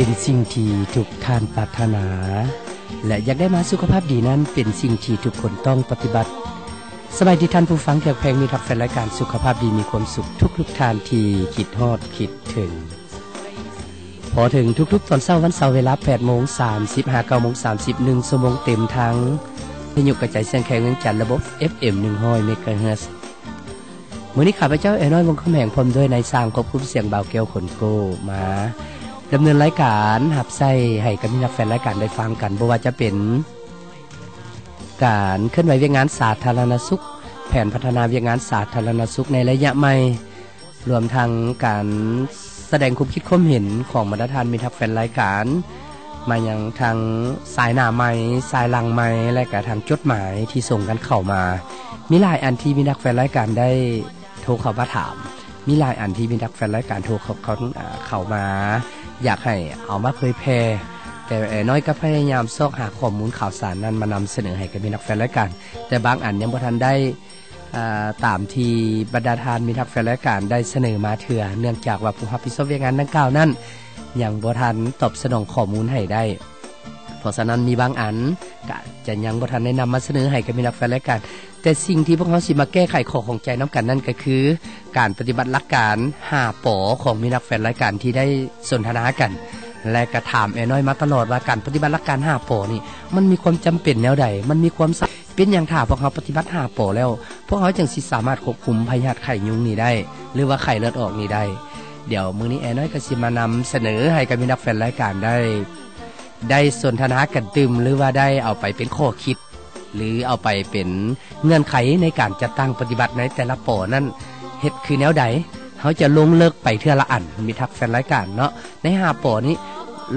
ເປັນສິ່ງທີ່ທຸກທ່ານປາດຖະໜາ ແລະ ຢາກໄດ້ມາສຸຂະພາບດີນັ້ນ ເປັນສິ່ງທີ່ທຸກຄົນຕ້ອງປະຕິບັດ. ສະບາຍດີທ່ານຜູ້ຟັງທີ່ຮັກແພງ, ມິດຮັກແຟນລາຍການສຸຂະພາບດີມີຄວາມສຸກທຸກໆທ່ານທີ່ຄິດຮອດຄິດເຖິງ. ພໍເຖິງທຸກໆຕອນເຊົ້າວັນເສົາ ເວລາແປດໂມງສາມສິບ ຫາເກົ້າໂມງສາມສິບ ໜຶ່ງຊົ່ວໂມງເຕັມ ທາງວິທະຍຸກະຈາຍສຽງແຂວງວຽງຈັນ ລະບົບ ເອຟເອັມ ໜຶ່ງຮ້ອຍ ເມກາເຮີດ. ມື້ນີ້ຂ້າພະເຈົ້າ ແອນ້ອຍ ວົງຄຳແຫງ ພ້ອມດ້ວຍນາຍຊ່າງຄວບຄຸມສຽງ ບ່າວແກ້ວ ຂົນໂກ ມາດຳເນີນລາຍການຮັບໃຊ້ໃຫ້ກັບມິດຮັກແຟນລາຍການໄດ້ຟັງກັນ, ບໍ່ວ່າຈະເປັນການເຄື່ອນໄຫວວຽກງານສາທາລະນະສຸກ, ແຜນພັດທະນາວຽກງານສາທາລະນະສຸກໃນໄລຍະໃໝ່, ລວມທັງການສະແດງຄວາມຄິດຄວາມເຫັນຂອງບັນດາທ່ານມິດຮັກແຟນລາຍການ ມາຍັງທາງສາຍໜ້າໃໝ່, ສາຍຫຼັງໃໝ່ ແລະ ກະທາງຈົດໝາຍທີ່ສົ່ງກັນເຂົ້າມາ. ມີຫຼາຍອັນທີ່ມິດຮັກແຟນລາຍການໄດ້ໂທເຂົ້າມາຖາມ, ມີຫຼາຍອັນທີ່ມິດຮັກແຟນລາຍການໂທເຂົ້າ ເຂົ້າ ເຂົ້າມາ ຢາກໃຫ້ເອົາມາເຜີຍແຜ່, ແຕ່ແອນ້ອຍກໍພະຍາຍາມຊອກຫາຂໍ້ມູນຂ່າວສານນັ້ນມານຳສະເໜີໃຫ້ກັບມິດຮັກແຟນລາຍການ, ແຕ່ບາງອັນຍັງບໍ່ທັນໄດ້ ອາ ຕາມທີ່ບັນດາທ່ານມິດຮັກແຟນລາຍການໄດ້ສະເໜີມາເທື່ອ, ເນື່ອງຈາກວ່າຜູ້ຮັບຜິດຊອບວຽກງານດັ່ງກ່າວນັ້ນ ຍັງບໍ່ທັນຕອບສະໜອງຂໍ້ມູນໃຫ້ໄດ້. ເພາະສະນັ້ນ ມີບາງອັນກະຈະຍັງບໍ່ທັນໄດ້ນຳມາສະເໜີໃຫ້ກັບມິດຮັກແຟນລາຍການ, ແຕ່ສິ່ງທີ່ພວກເຮົາຊິມາແກ້ໄຂຂໍ້ຂ້ອງໃຈນຳກັນນັ້ນ ກໍຄືການປະຕິບັດຫຼັກການຫ້າ ປ ຂອງມິດຮັກແຟນລາຍການທີ່ໄດ້ສົນທະນາກັນ ແລະ ກະຖາມແອນ້ອຍມາຕະຫຼອດວ່າ ການປະຕິບັດຫຼັກການຫ້າ ປ ນີ້ ມັນມີຄວາມຈຳເປັນແນວໃດ? ມັນມີຄວາມສຳ ເປັນຫຍັງຖ້າພວກເຮົາປະຕິບັດຫ້າ ປ ແລ້ວ ພວກເຮົາຈັ່ງຊິສາມາດຄວບຄຸມພະຍາດໄຂ້ຍຸງນີ້ໄດ້ ຫຼືວ່າໄຂ້ເລືອດອອກນີ້ໄດ້? ດຽວມື້ນີ້ແອນ້ອຍກໍຊິມານຳສະເໜີໃຫ້ກັບມິດຮັກແຟນລາຍການໄດ້ ໄດ້ສົນທະນາກັນຕື່ມ ຫຼືວ່າໄດ້ເອົາໄປເປັນຂໍ້ຄິດ ຫຼືເອົາໄປເປັນເງື່ອນໄຂໃນການຈັດຕັ້ງປະຕິບັດໃນແຕ່ລະ ປ ນັ້ນ ເຮັດຄືແນວໃດ? ເຮົາຈະລົງເລິກໄປເທື່ອລະອັນ ມິດຮັກແຟນລາຍການເນາະ. ໃນຫ້າ ປ ນີ້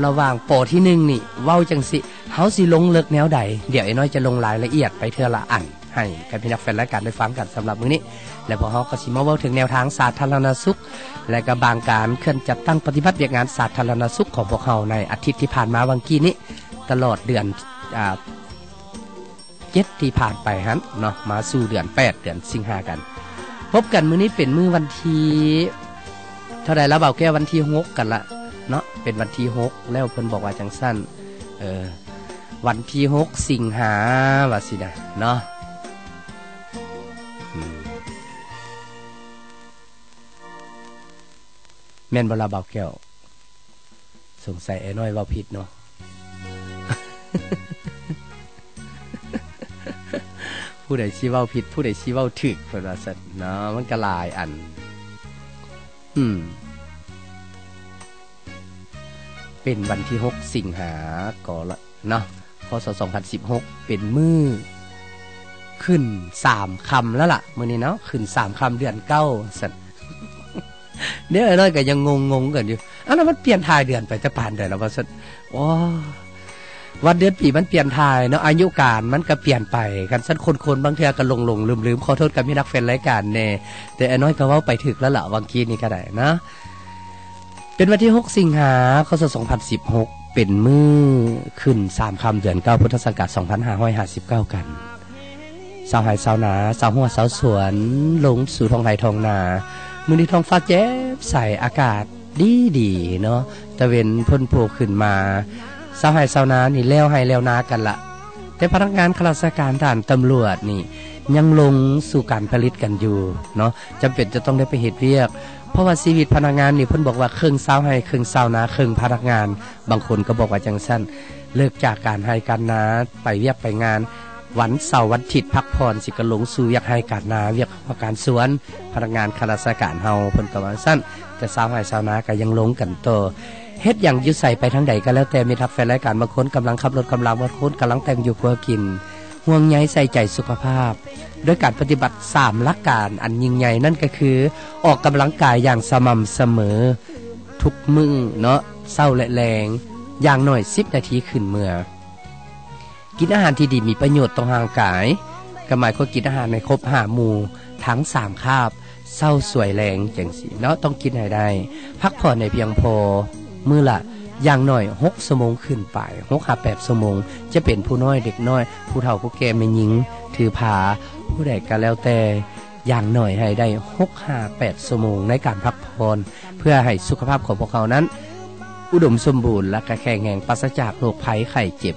ລະຫວ່າງ ປ ທີໜຶ່ງນີ້ ເວົ້າຈັ່ງຊີ້ ເຮົາຊິລົງເລິກແນວໃດ? ດຽວໄອ້ນ້ອຍຈະລົງລາຍລະອຽດໄປເທື່ອລະອັນ ໃຫ້ກັບມິດຮັກແຟນລາຍການໄດ້ຟັງກັນສຳລັບມື້ນີ້ ແລະ ພວກເຮົາກໍຊິມາເວົ້າເຖິງແນວທາງສາທາລະນະສຸກ ແລະ ກໍບາງການເຄື່ອນຈັດຕັ້ງປະຕິບັດວຽກງານສາທາລະນະສຸກຂອງພວກເຮົາໃນອາທິດທີ່ຜ່ານມາຫວ່າງກີ້ນີ້ ຕະຫຼອດເດືອນ ອາ ເຈັດທີ່ຜ່ານໄປຫັ້ນເນາະ ມາສູ່ເດືອນແປດ ເດືອນສິງຫາກັນ. ພົບກັນມື້ນີ້ເປັນມື້ວັນທີເທົ່າໃດລະ ບ່າວແກ້ວ? ວັນທີຫົກກັນລະເນາະ ເປັນວັນທີຫົກແລ້ວ ເພິ່ນບອກວ່າຈັ່ງຊັ້ນ ເອີ ວັນທີຫົກສິງຫາ ວ່າຊີ້ນະເນາະ ອືມ ແມ່ນບໍ່ລະ ບ່າວແກ້ວ? ສົງໄສແອນ້ອຍເວົ້າຜິດເນາະ ຜູ້ໃດຊິເວົ້າຜິດ ຜູ້ໃດຊິເວົ້າຖືກ ເພິ່ນວ່າຊັ້ນເນາະ ມັນກໍຫຼາຍອັນ ອືມ ເປັນວັນທີຫົກສິງຫາກໍລະເນາະ ພ.ສ. ສອງພັນສິບຫົກ ເປັນມື້ຂຶ້ນສາມຄ່ຳແລ້ວລະ ມື້ນີ້ເນາະ ຂຶ້ນສາມຄ່ຳເດືອນເກົ້າຊັ້ນ. ດຽວໄອ້ນ້ອຍກໍຍັງງົງໆກັນຢູ່ ອັນນັ້ນມັນປ່ຽນຖ່າຍເດືອນໄປແຕ່ປານໃດລະວ່າຊັ້ນ. ໂອ້ ວັນເດືອນປີມັນປ່ຽນຖ່າຍເນາະ ອາຍຸການມັນກໍປ່ຽນໄປ ຄັນຊັ້ນຄົນໆບາງເທື່ອກໍຫຼົງໆລືມໆ ຂໍໂທດກັບມິດຮັກແຟນລາຍການແດ່ ແຕ່ໄອ້ນ້ອຍກໍເວົ້າໄປຖືກແລ້ວລະ ຫວ່າງກີ້ນີ້ກໍໄດ້ນະ. ເປັນວັນທີຫົກສິງຫາ ຄ.ສ. ສອງພັນສິບຫົກ ເປັນມື້ຂຶ້ນສາມຄ່ຳເດືອນເກົ້າ ພຸດທະສັກກາດສອງພັນຫ້າຮ້ອຍຫ້າສິບເກົ້າກັນ. ຊາວໄຮ່ຊາວນາ ຊາວຮົ້ວຊາວສວນ ລົງສູ່ທ້ອງໄຮ່ທ້ອງນາ ມື້ນີ້ທ້ອງຟ້າແຈ່ມໃສ ອາກາດດີໆເນາະ ຕາເວັນພົ້ນໂພຂຶ້ນມາ ຊາວໄຮ່ຊາວນານີ້ແລ້ວໄຮ່ແລ້ວນາກັນລະ ແຕ່ພະນັກງານຂ້າລາຊະການ ທະຫານ ຕຳຫຼວດນີ້ ຍັງລົງສູ່ການຜະລິດກັນຢູ່ເນາະ ຈຳເປັນຈະຕ້ອງໄດ້ໄປເຮັດວຽກ ເພາະວ່າຊີວິດພະນັກງານນີ້ ເພິ່ນບອກວ່າເຄິ່ງຊາວໄຮ່ ເຄິ່ງຊາວນາ ເຄິ່ງພະນັກງານ ບາງຄົນກໍບອກວ່າຈັ່ງຊັ້ນ ເລີກຈາກການໄຮ່ການນາ ໄປວຽກໄປງານ ວັນເສົາວັນທິດພັກຜ່ອນ ຊິກະລົງສູ່ວຽກໄຮ່ການນາ ວຽກການສວນ ພະນັກງານຂ້າລາຊະການເຮົາ ເພິ່ນກໍວ່າຊັ້ນ ແຕ່ຊາວໄຮ່ຊາວນາກໍຍັງລົງກັນຕໍ່ ເຮັດຫຍັງຢູ່ໃສໄປທາງໃດກໍແລ້ວແຕ່ ມິດຮັກແຟນລາຍການ ບາງຄົນກຳລັງຂັບລົດກຳລາ ບາງຄົນກຳລັງແຕ່ງຢູ່ຄົວກິນ ຫ່ວງໃຍໃສ່ໃຈສຸຂະພາບ ໂດຍການປະຕິບັດສາມຫຼັກການອັນຍິ່ງໃຫຍ່ ນັ້ນກໍຄື ອອກກຳລັງກາຍຢ່າງສະໝ່ຳສະເໝີທຸກມື້ເນາະ ເຊົ້າ ແລະ ແລງ ຢ່າງໜ້ອຍສິບນາທີຂຶ້ນເມືອ ກິນອາຫານທີ່ດີມີປະໂຫຍດຕໍ່ຮ່າງກາຍ ກໍໝາຍຄວາມກິນອາຫານໃຫ້ຄົບຫ້າໝູ່ທັງສາມຄາບ ເຊົ້າ ສວຍ ແລງ ຈັ່ງຊີ້ເນາະ ຕ້ອງກິນໃຫ້ໄດ້ ພັກຜ່ອນໃຫ້ພຽງພໍ ມື້ລະຢ່າງໜ້ອຍຫົກຊົ່ວໂມງຂຶ້ນໄປ ຫົກຫາແປດຊົ່ວໂມງ ຈະເປັນຜູ້ນ້ອຍເດັກນ້ອຍ ຜູ້ເຖົ້າຜູ້ແກ່ ແມ່ຍິງຖືພາ ຜູ້ໃດກໍແລ້ວແຕ່ ຢ່າງໜ້ອຍໃຫ້ໄດ້ຫົກຫາແປດຊົ່ວໂມງໃນການພັກຜ່ອນ ເພື່ອໃຫ້ສຸຂະພາບຂອງພວກເຮົານັ້ນ ອຸດົມສົມບູນ ແລະກະແຂງແຮງ ປາສະຈາກໂລກໄພໄຂ້ເຈັບ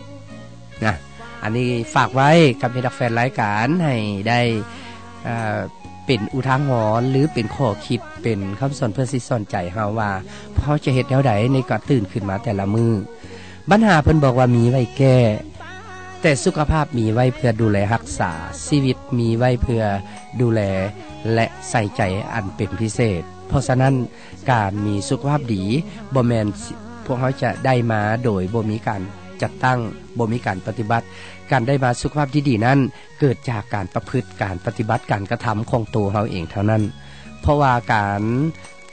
ນະ. ອັນນີ້ຝາກໄວ້ກັບມິດຮັກແຟນລາຍການ ໃຫ້ໄດ້ ເອີ ເປັນອຸທາຫອນ ຫຼື ເປັນຂໍ້ຄິດ ເປັນຄຳສອນເພື່ອຊິສອນໃຈເຮົາວ່າ ພວກເຮົາຈະເຮັດແນວໃດໃນການຕື່ນຂຶ້ນມາແຕ່ລະມື້. ບັນຫາເພິ່ນບອກວ່າມີໄວ້ແກ້ ແຕ່ສຸຂະພາບມີໄວ້ເພື່ອດູແລຮັກສາ, ຊີວິດມີໄວ້ເພື່ອດູແລ ແລະ ໃສ່ໃຈອັນເປັນພິເສດ. ເພາະສະນັ້ນ ການມີສຸຂະພາບດີ ບໍ່ແມ່ນພວກເຮົາຈະໄດ້ມາໂດຍບໍ່ມີການຈັດຕັ້ງ, ບໍ່ມີການປະຕິບັດ. ການໄດ້ມາສຸຂະພາບທີ່ດີນັ້ນ ເກີດຈາກການປະພຶດ, ການປະຕິບັດ, ການກະທຳຂອງໂຕເຮົາເອງເທົ່ານັ້ນ. ເພາະວ່າການ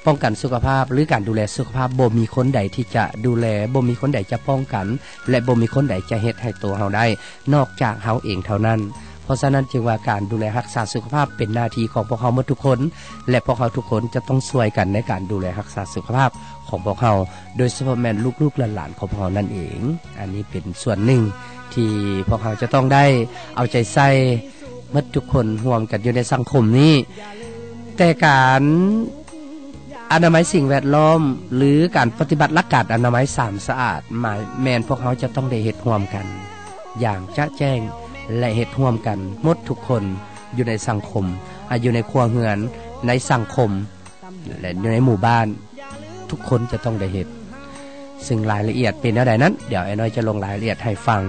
ປ້ອງກັນສຸຂະພາບ ຫຼື ການດູແລສຸຂະພາບ ບໍ່ມີຄົນໃດທີ່ຈະດູແລ, ບໍ່ມີຄົນໃດຈະປ້ອງກັນ ແລະ ບໍ່ມີຄົນໃດຈະເຮັດໃຫ້ໂຕເຮົາໄດ້ ນອກຈາກເຮົາເອງເທົ່ານັ້ນ. ເພາະສະນັ້ນຈຶ່ງວ່າການດູແລຮັກສາສຸຂະພາບເປັນໜ້າທີ່ຂອງພວກເຮົາໝົດທຸກຄົນ ແລະ ພວກເຮົາທຸກຄົນຈະຕ້ອງຊ່ວຍກັນໃນການດູແລຮັກສາສຸຂະພາບຂອງພວກເຮົາ ໂດຍສະເພາະແມ່ນລູກໆຫຼານໆຂອງພວກເຮົານັ້ນເອງ. ອັນນີ້ເປັນສ່ວນໜຶ່ງທີ່ພວກເຮົາຈະຕ້ອງໄດ້ເອົາໃຈໃສ່ໝົດທຸກຄົນ ຮ່ວມກັນຢູ່ໃນສັງຄົມນີ້. ແຕ່ການ ອະນາໄມສິ່ງແວດລ້ອມ ຫຼື ການປະຕິບັດຫຼັກການອະນາໄມສາມສະອາດ ໝາຍແມ່ນພວກເຮົາຈະຕ້ອງໄດ້ເຮັດຮ່ວມກັນຢ່າງຈະແຈ້ງ ແລະ ເຮັດຮ່ວມກັນໝົດທຸກຄົນຢູ່ໃນສັງຄົມ, ອາ ຢູ່ໃນຄົວເຮືອນ, ໃນສັງຄົມ ແລະ ຢູ່ໃນໝູ່ບ້ານ, ທຸກຄົນຈະຕ້ອງໄດ້ເຮັດ. ຊຶ່ງລາຍລະອຽດເປັນແນວໃດນັ້ນ ດຽວອ້າຍນ້ອຍຈະລົງລາຍລະອຽດໃຫ້ຟັງ,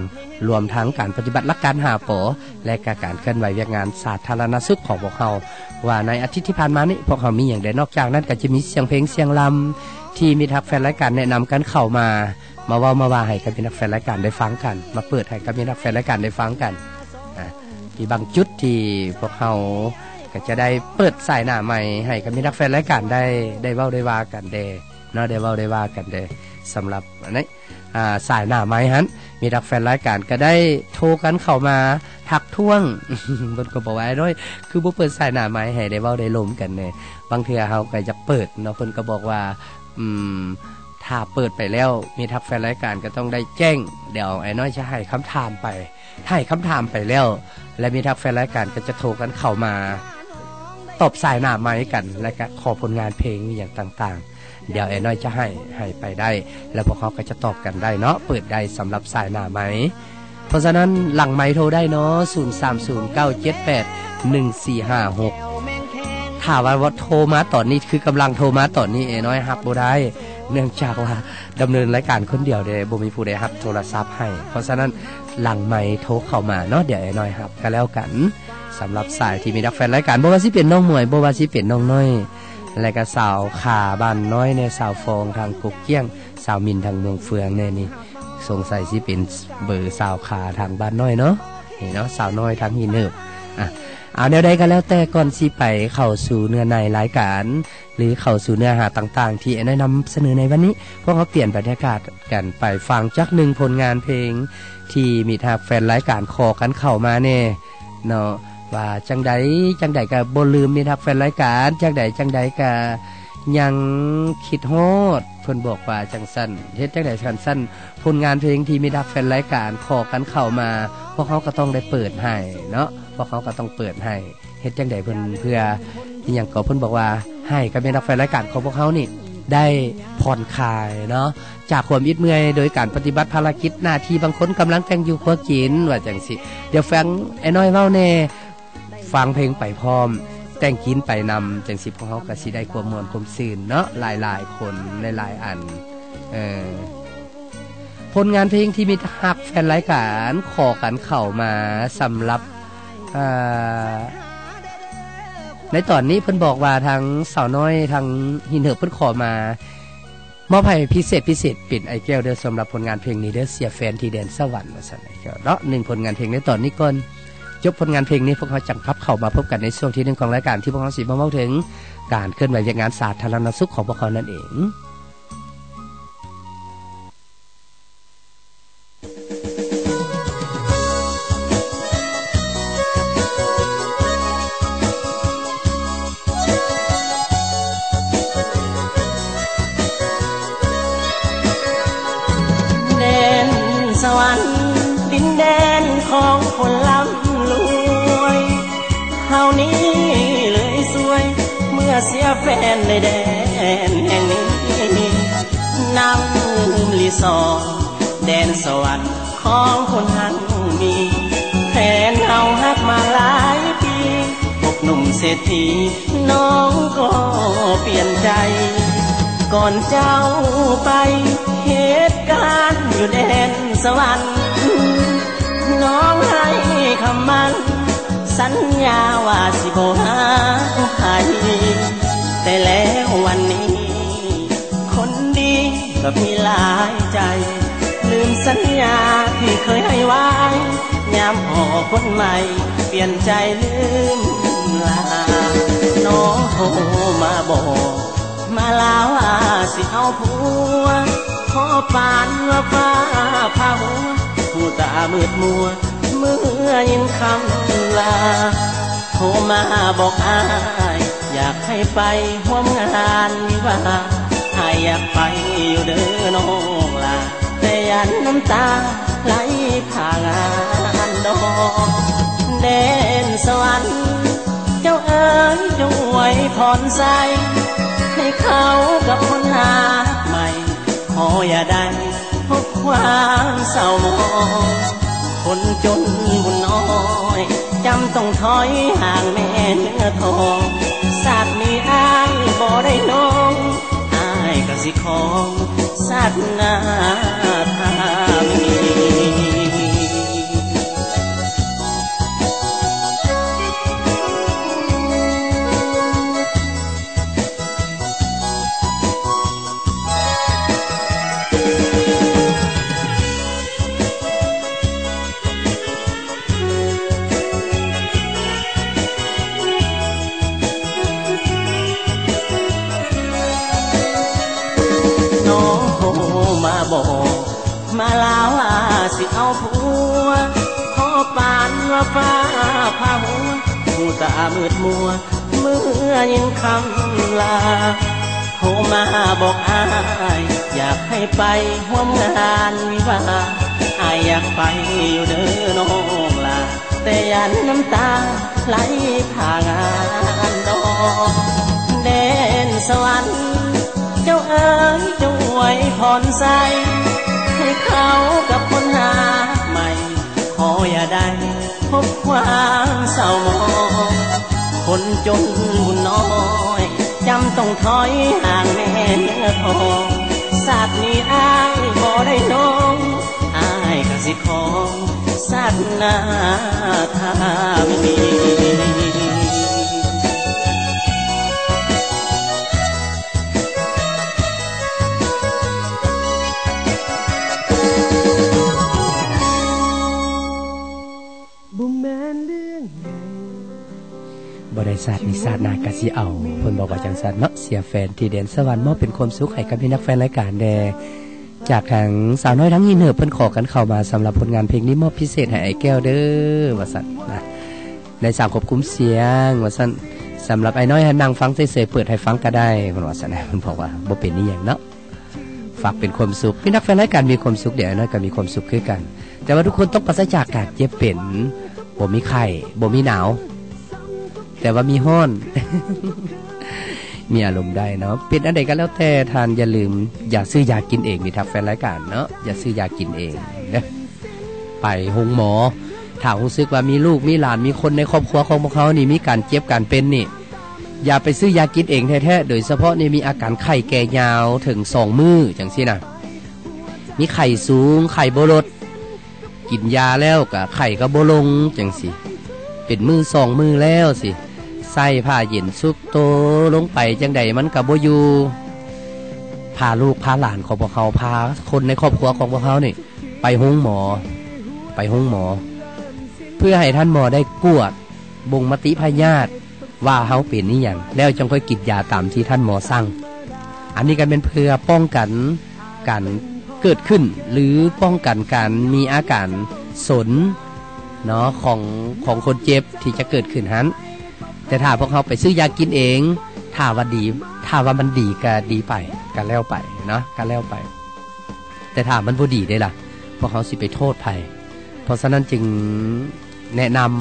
ລວມທັງການປະຕິບັດຫຼັກການຫ້າ ປ ແລະ ກະການເຄື່ອນໄຫວວຽກງານສາທາລະນະສຸກຂອງພວກເຮົາ ວ່າໃນອາທິດທີ່ຜ່ານມານີ້ ພວກເຮົາມີຫຍັງແດ່. ນອກຈາກນັ້ນກະຈະມີສຽງເພງສຽງລຳ ທີ່ມິດຮັກແຟນລາຍການແນະນຳກັນເຂົ້າມາ, ມາເວົ້າມາວ່າໃຫ້ກັບມິດຮັກແຟນລາຍການໄດ້ຟັງກັນ, ມາເປີດໃຫ້ກັບມິດຮັກແຟນລາຍການໄດ້ຟັງກັນ. ອາ ມີບາງຈຸດທີ່ພວກເຮົາກະຈະໄດ້ເປີດສາຍໜ້າໄມໃຫ້ກັບມິດຮັກແຟນລາຍການໄດ້ ໄດ້ເວົ້າໄດ້ວ່າກັນແດ່ເນາະ, ໄດ້ເວົ້າໄດ້ວ່າກັນແດ່. ສຳລັບອັນນີ້ ອາ ສາຍໜ້າໄມຫັ້ນ ມິດຮັກແຟນລາຍການກະໄດ້ໂທກັນເຂົ້າມາທັກທ້ວງ. ເພິ່ນກະບອກວ່າ ອ້າຍນ້ອຍ ຄືບໍ່ເປີດສາຍໜ້າໄມໃຫ້ໄດ້ເວົ້າໄດ້ລົມກັນແດ່? ບາງເທື່ອເຮົາກະຢາກເປີດເນາະ. ເພິ່ນກະບອກວ່າ ອືມ ຖ້າເປີດໄປແລ້ວ ມິດຮັກແຟນລາຍການກະຕ້ອງໄດ້ແຈ້ງ, ດຽວອ້າຍນ້ອຍຈະໃຫ້ຄຳຖາມໄປ ໃຫ້ຄຳຖາມໄປແລ້ວ ແລະ ມິດຮັກແຟນລາຍການກະຈະໂທກັນເຂົ້າມາຕອບສາຍໜ້າໄມກັນ ແລະ ກະຂໍຜົນງານເພງອີ່ຫຍັງຕ່າງໆ. ດຽວອ້າຍນ້ອຍຈະໃຫ້ ໃຫ້ໄປໄດ້ ແລ້ວພວກເຮົາກະຈະຕອບກັນໄດ້ເນາະ, ເປີດໄດ້ສຳລັບສາຍໜ້າໄມ. ເພາະສະນັ້ນຫຼັງໄມໂທໄດ້ເນາະ ສູນສາມສູນເກົ້າເຈັດແປດໜຶ່ງສີ່ຫ້າຫົກ. ຖ້າວ່າ ວ່າໂທມາຕອນນີ້ ຄືກຳລັງໂທມາຕອນນີ້ ອ້າຍນ້ອຍຮັບບໍ່ໄດ້ ເນື່ອງຈາກວ່າດຳເນີນລາຍການຄົນດຽວເດ້ ບໍ່ມີຜູ້ໃດຮັບໂທລະສັບໃຫ້. ເພາະສະນັ້ນຫຼັງໄມໂທເຂົ້າມາເນາະ ດຽວອ້າຍນ້ອຍຮັບກະແລ້ວກັນ. ສຳລັບສາຍທີ່ມີຮັກແຟນລາຍການ ບໍ່ວ່າຊິເປັນນ້ອງໝວຍ ບໍ່ວ່າຊິເປັນນ້ອງນ້ອຍ ແລະກະສາວຂາບ້ານນ້ອຍແດ່ ສາວຟອງທາງກົກກ້ຽງ ສາວມິນທາງເມືອງເຟືອງແດ່ນີ້ ສົງໄສຊິເປັນເບີສາວຂາທາງບ້ານນ້ອຍເນາະ ນີ້ເນາະ ສາວນ້ອຍທາງຫີນເຫີບ. ອາ ເອົາແນວໃດກະແລ້ວແຕ່ ກ່ອນຊິໄປເຂົ້າສູ່ເນື້ອໃນລາຍການ ຫຼື ເຂົ້າສູ່ເນື້ອຫາຕ່າງໆທີ່ອ້າຍນ້ອຍນຳສະເໜີໃນວັນນີ້ ພວກເຮົາປ່ຽນບັນຍາກາດກັນໄປຟັງຈັກໜຶ່ງຜົນງານເພງ ທີ່ມິດຮັກແຟນລາຍການຂໍກັນເຂົ້າມາແດ່ເນາະ ວ່າຈັ່ງໃດຈັ່ງໃດກະບໍ່ລືມມິດຮັກແຟນລາຍການ, ຈັ່ງໃດຈັ່ງໃດກະຍັງຄິດຮອດ, ເພິ່ນບອກວ່າຈັ່ງຊັ້ນ. ເຮັດຈັ່ງໃດຄັນຊັ້ນ ຜົນງານເພງທີ່ມິດຮັກແຟນລາຍການຂໍກັນເຂົ້າມາ ພວກເຮົາກະຕ້ອງໄດ້ເປີດໃຫ້ເນາະ, ພວກເຮົາກະຕ້ອງເປີດໃຫ້. ເຮັດຈັ່ງໃດເພິ່ນ ເພື່ອອີ່ຫຍັງກໍ ເພິ່ນບອກວ່າ ໃຫ້ກັບມິດຮັກແຟນລາຍການຂອງພວກເຮົານີ້ໄດ້ຜ່ອນຄາຍເນາະ ຈາກຄວາມອິດເມື່ອຍ ໂດຍການປະຕິບັດພາລະກິດໜ້າທີ່ ບາງຄົນກຳລັງແຕ່ງຢູ່ຄົວກິນ ວ່າຈັ່ງຊີ້. ດຽວຟັງອ້າຍນ້ອຍເວົ້າແດ່ ຟັງເພງໄປພ້ອມ ແຕ່ງກິນໄປນຳ ຈັ່ງຊີ້ພວກເຮົາກະຊິໄດ້ຄວາມມ່ວນຄວາມຊື່ນເນາະ ຫຼາຍໆຄົນ ຫຼາຍໆອັນ ເອີ. ຜົນງານເພງທີ່ມິດຮັກແຟນລາຍການຂໍກັນເຂົ້າມາສຳລັບ ເອີ ໃນຕອນນີ້ເພິ່ນບອກວ່າທາງສາວນ້ອຍທາງຫີນເຫີບເພິ່ນຂໍມາ ມອບໃຫ້ພິເສດ ພິເສດເປັນອ້າຍແກ້ວເດີ້ ສຳລັບຜົນງານເພງນີ້ເດີ້ ເສຍແຟນທີ່ແດນສະຫວັນ ວ່າຊັ້ນ ອ້າຍແກ້ວເນາະ. ໜຶ່ງຜົນງານເພງໃນຕອນນີ້ກ່ອນ ຈົບຜົນງານເພງນີ້ ພວກເຮົາຈັ່ງກັບເຂົ້າມາພົບກັນໃນຊ່ວງທີໜຶ່ງຂອງລາຍການ ທີ່ພວກເຮົາຊິມາເວົ້າເຖິງການເຄື່ອນໄຫວວຽກງານສາທາລະນະສຸກຂອງພວກເຮົານັ້ນເອງ. ແດນສະຫວັນ ດິນແດນຂອງຄົນລ່ຳລວຍ ເຮົານີ້ເລີຍຊວຍ ເມື່ອເສຍແຟນໃນແດນແຫ່ງນີ້. ນ້ຳລິສອດ ແດນສະຫວັນຂອງຄົນຮັ່ງມີ. ແຟນເຮົາຮັກມາຫຼາຍປີ ພົບໜຸ່ມເສດຖີ ນ້ອງກໍປ່ຽນໃຈ. ກ່ອນເຈົ້າໄປເຮັດການຢູ່ແດນສະຫວັນ ນ້ອງໃຫ້ຄຳໝັ້ນ ສັນຍາວ່າຊິບໍ່ຫາໃຜ. ແຕ່ແລ້ວວັນນີ້ ຄົນດີກໍມີຫຼາຍໃຈ ລືມສັນຍາທີ່ເຄີຍໃຫ້ໄວ້ ຍາມພໍ້ຄົນໃໝ່ປ່ຽນໃຈລືມລາ. ນ້ອງໂທມາບອກ ມາລາວ່າຊິເອົາຜົວ ຂໍປານວ່າຟ້າຜ່າຫົວ ຫູຕາມືດມົວ ເມື່ອຍິນຄຳລາ. ໂທມາບອກອ້າຍ ຢາກໃຫ້ໄປຮ່ວມງານວິວາ ອ້າຍຢາກໄປຢູ່ເດີນ້ອງຫຼ້າ ແຕ່ຢ້ານນ້ຳຕາໄຫຼຜ່າງານດອກ. ແດນສະຫວັນເຈົ້າເອີຍ ຈົ່ງອວຍພອນໃສ່ ໃຫ້ເຂົ້າກັບຄົນຮັກໃໝ່ ຂໍຢ່າໄດ້ ພົບຄວາມເສົ້າໝອງ ຄົນຈົນບຸນນ້ອຍ ຈຳຕ້ອງຖອຍຫ່າງແມ່ເນື້ອທອງ. ຊາດນີ້ອ້າຍບໍ່ໄດ້ນ້ອງ ອ້າຍກໍຊິຂອງຊາດໜ້າຖ້າມີ. ນ້ອງໂທມາບອກ ມາລາວ່າຊິເອົາຜົວ ຂໍປານວ່າຟ້າຜ່າຫົວ ຫູຕາມືດມົວ ເມື່ອຍິນຄຳລາ. ໂທມາບອກອ້າຍ ຢາກໃຫ້ໄປຮ່ວມງານວິວາ ອ້າຍຢາກໄປຢູ່ເດີນ້ອງຫຼ້າ ແຕ່ຢ້ານນ້ຳຕາໄຫຼຜ່າງານດອກ. ແດນສະຫວັນເຈົ້າເອີຍ ຈົ່ງອວຍພອນໃສ່ ໃຫ້ເຂົ້າກັບຄົນຮັກໃໝ່ ຂໍຢ່າໄດ້ ພົບຄວາມເສົ້າໝອງ ຄົນຈົນບຸນນ້ອຍ ຈຳຕ້ອງຖອຍຫ່າງແມ່ເນື້ອທອງ. ຊາດນີ້ອ້າຍບໍ່ໄດ້ນ້ອງ ອ້າຍກໍຊິຂອງຊາດໜ້າຖ້າມີ. ບໍ່ແມ່ນເລື່ອງໃຫຍ່ ບໍ່ໄດ້ຊາດນີ້ຊາດໜ້າກໍຊິເອົາ ເພິ່ນບອກວ່າຈັ່ງຊັ້ນເນາະ. ເສຍແຟນທີ່ແດນສະຫວັນ ມອບເປັນຄວາມສຸກໃຫ້ກັບມິດຮັກແຟນລາຍການແດ່. ຈາກທາງສາວນ້ອຍທັງຫີນເຫີບ ເພິ່ນຂໍກັນເຂົ້າມາສຳລັບຜົນງານເພງນີ້ ມອບພິເສດໃຫ້ອ້າຍແກ້ວເດີ້ ວ່າຊັ້ນນະ ໃນສາວຄວບຄຸມສຽງ ວ່າຊັ້ນ. ສຳລັບອ້າຍນ້ອຍຫັ້ນ ນັ່ງຟັງເສຍໆ ເປີດໃຫ້ຟັງກໍໄດ້ ເພິ່ນວ່າຊັ້ນນະ. ເພິ່ນບອກວ່າບໍ່ເປັນອີ່ຫຍັງເນາະ. ຝາກເປັນຄວາມສຸກ ມີນັກແຟນລາຍການມີຄວາມສຸກ ດຽວອ້າຍນ້ອຍກໍມີຄວາມສຸກຄືກັນ. ແຕ່ວ່າທຸກຄົນຕ້ອງປາສະຈາກການເຈັບເປັນ ບໍ່ມີໄຂ້ ບໍ່ມີໜາວ ແຕ່ວ່າມີຮ້ອນ ມີອາລົມໄດ້ເນາະ. ເປັນອັນໃດກໍແລ້ວແຕ່ ທ່ານຢ່າລືມ ຢ່າຊື້ຢາກິນເອງ ມີທັກແຟນລາຍການເນາະ ຢ່າຊື້ຢາກິນເອງເດີ້ ໄປໂຮງໝໍ. ຖ້າຮູ້ສຶກວ່າມີລູກມີຫຼານ ມີຄົນໃນຄອບຄົວຂອງພວກເຮົານີ້ ມີການເຈັບການເປັນນີ້ ຢ່າໄປຊື້ຢາກິນເອງແທ້ໆ ໂດຍສະເພາະນີ້ມີອາການໄຂ້ແກ່ຍາວເຖິງສອງມື້ຈັ່ງຊີ້ນະ ມີໄຂ້ສູງ ໄຂ້ບໍ່ລົດ ກິນຢາແລ້ວກະໄຂ້ກໍບໍ່ລົງຈັ່ງຊີ້ ເປັນມື້ສອງມື້ແລ້ວຊີ້ ໃສ່ຜ້າເຢັນຊຸບໂຕລົງໄປຈັ່ງໃດມັນກໍບໍ່ຢູ່. ພາລູກພາຫຼານຂອງພວກເຮົາ ພາຄົນໃນຄອບຄົວຂອງພວກເຮົານີ້ ໄປໂຮງໝໍ ໄປໂຮງໝໍ ເພື່ອໃຫ້ທ່ານໝໍໄດ້ກວດບົ່ງມະຕິພະຍາດວ່າເຮົາເປັນອີ່ຫຍັງ ແລ້ວຈັ່ງຄ່ອຍກິນຢາຕາມທີ່ທ່ານໝໍສັ່ງ. ອັນນີ້ກໍແມ່ນເພື່ອປ້ອງກັນການເກີດຂຶ້ນ ຫຼື ປ້ອງກັນການມີອາການສົນເນາະ ຂອງ ຂອງຄົນເຈັບທີ່ຈະເກີດຂຶ້ນຫັ້ນ. ແຕ່ຖ້າພວກເຮົາໄປຊື້ຢາກິນເອງ ຖ້າວ່າດີ ຖ້າວ່າມັນດີກໍດີໄປ ກໍແລ້ວໄປເນາະ ກໍແລ້ວໄປ. ແຕ່ຖ້າມັນບໍ່ດີເດ້ລະ ພວກເຮົາຊິໄປໂທດໃຜ? ເພາະສະນັ້ນຈຶ່ງແນະນຳ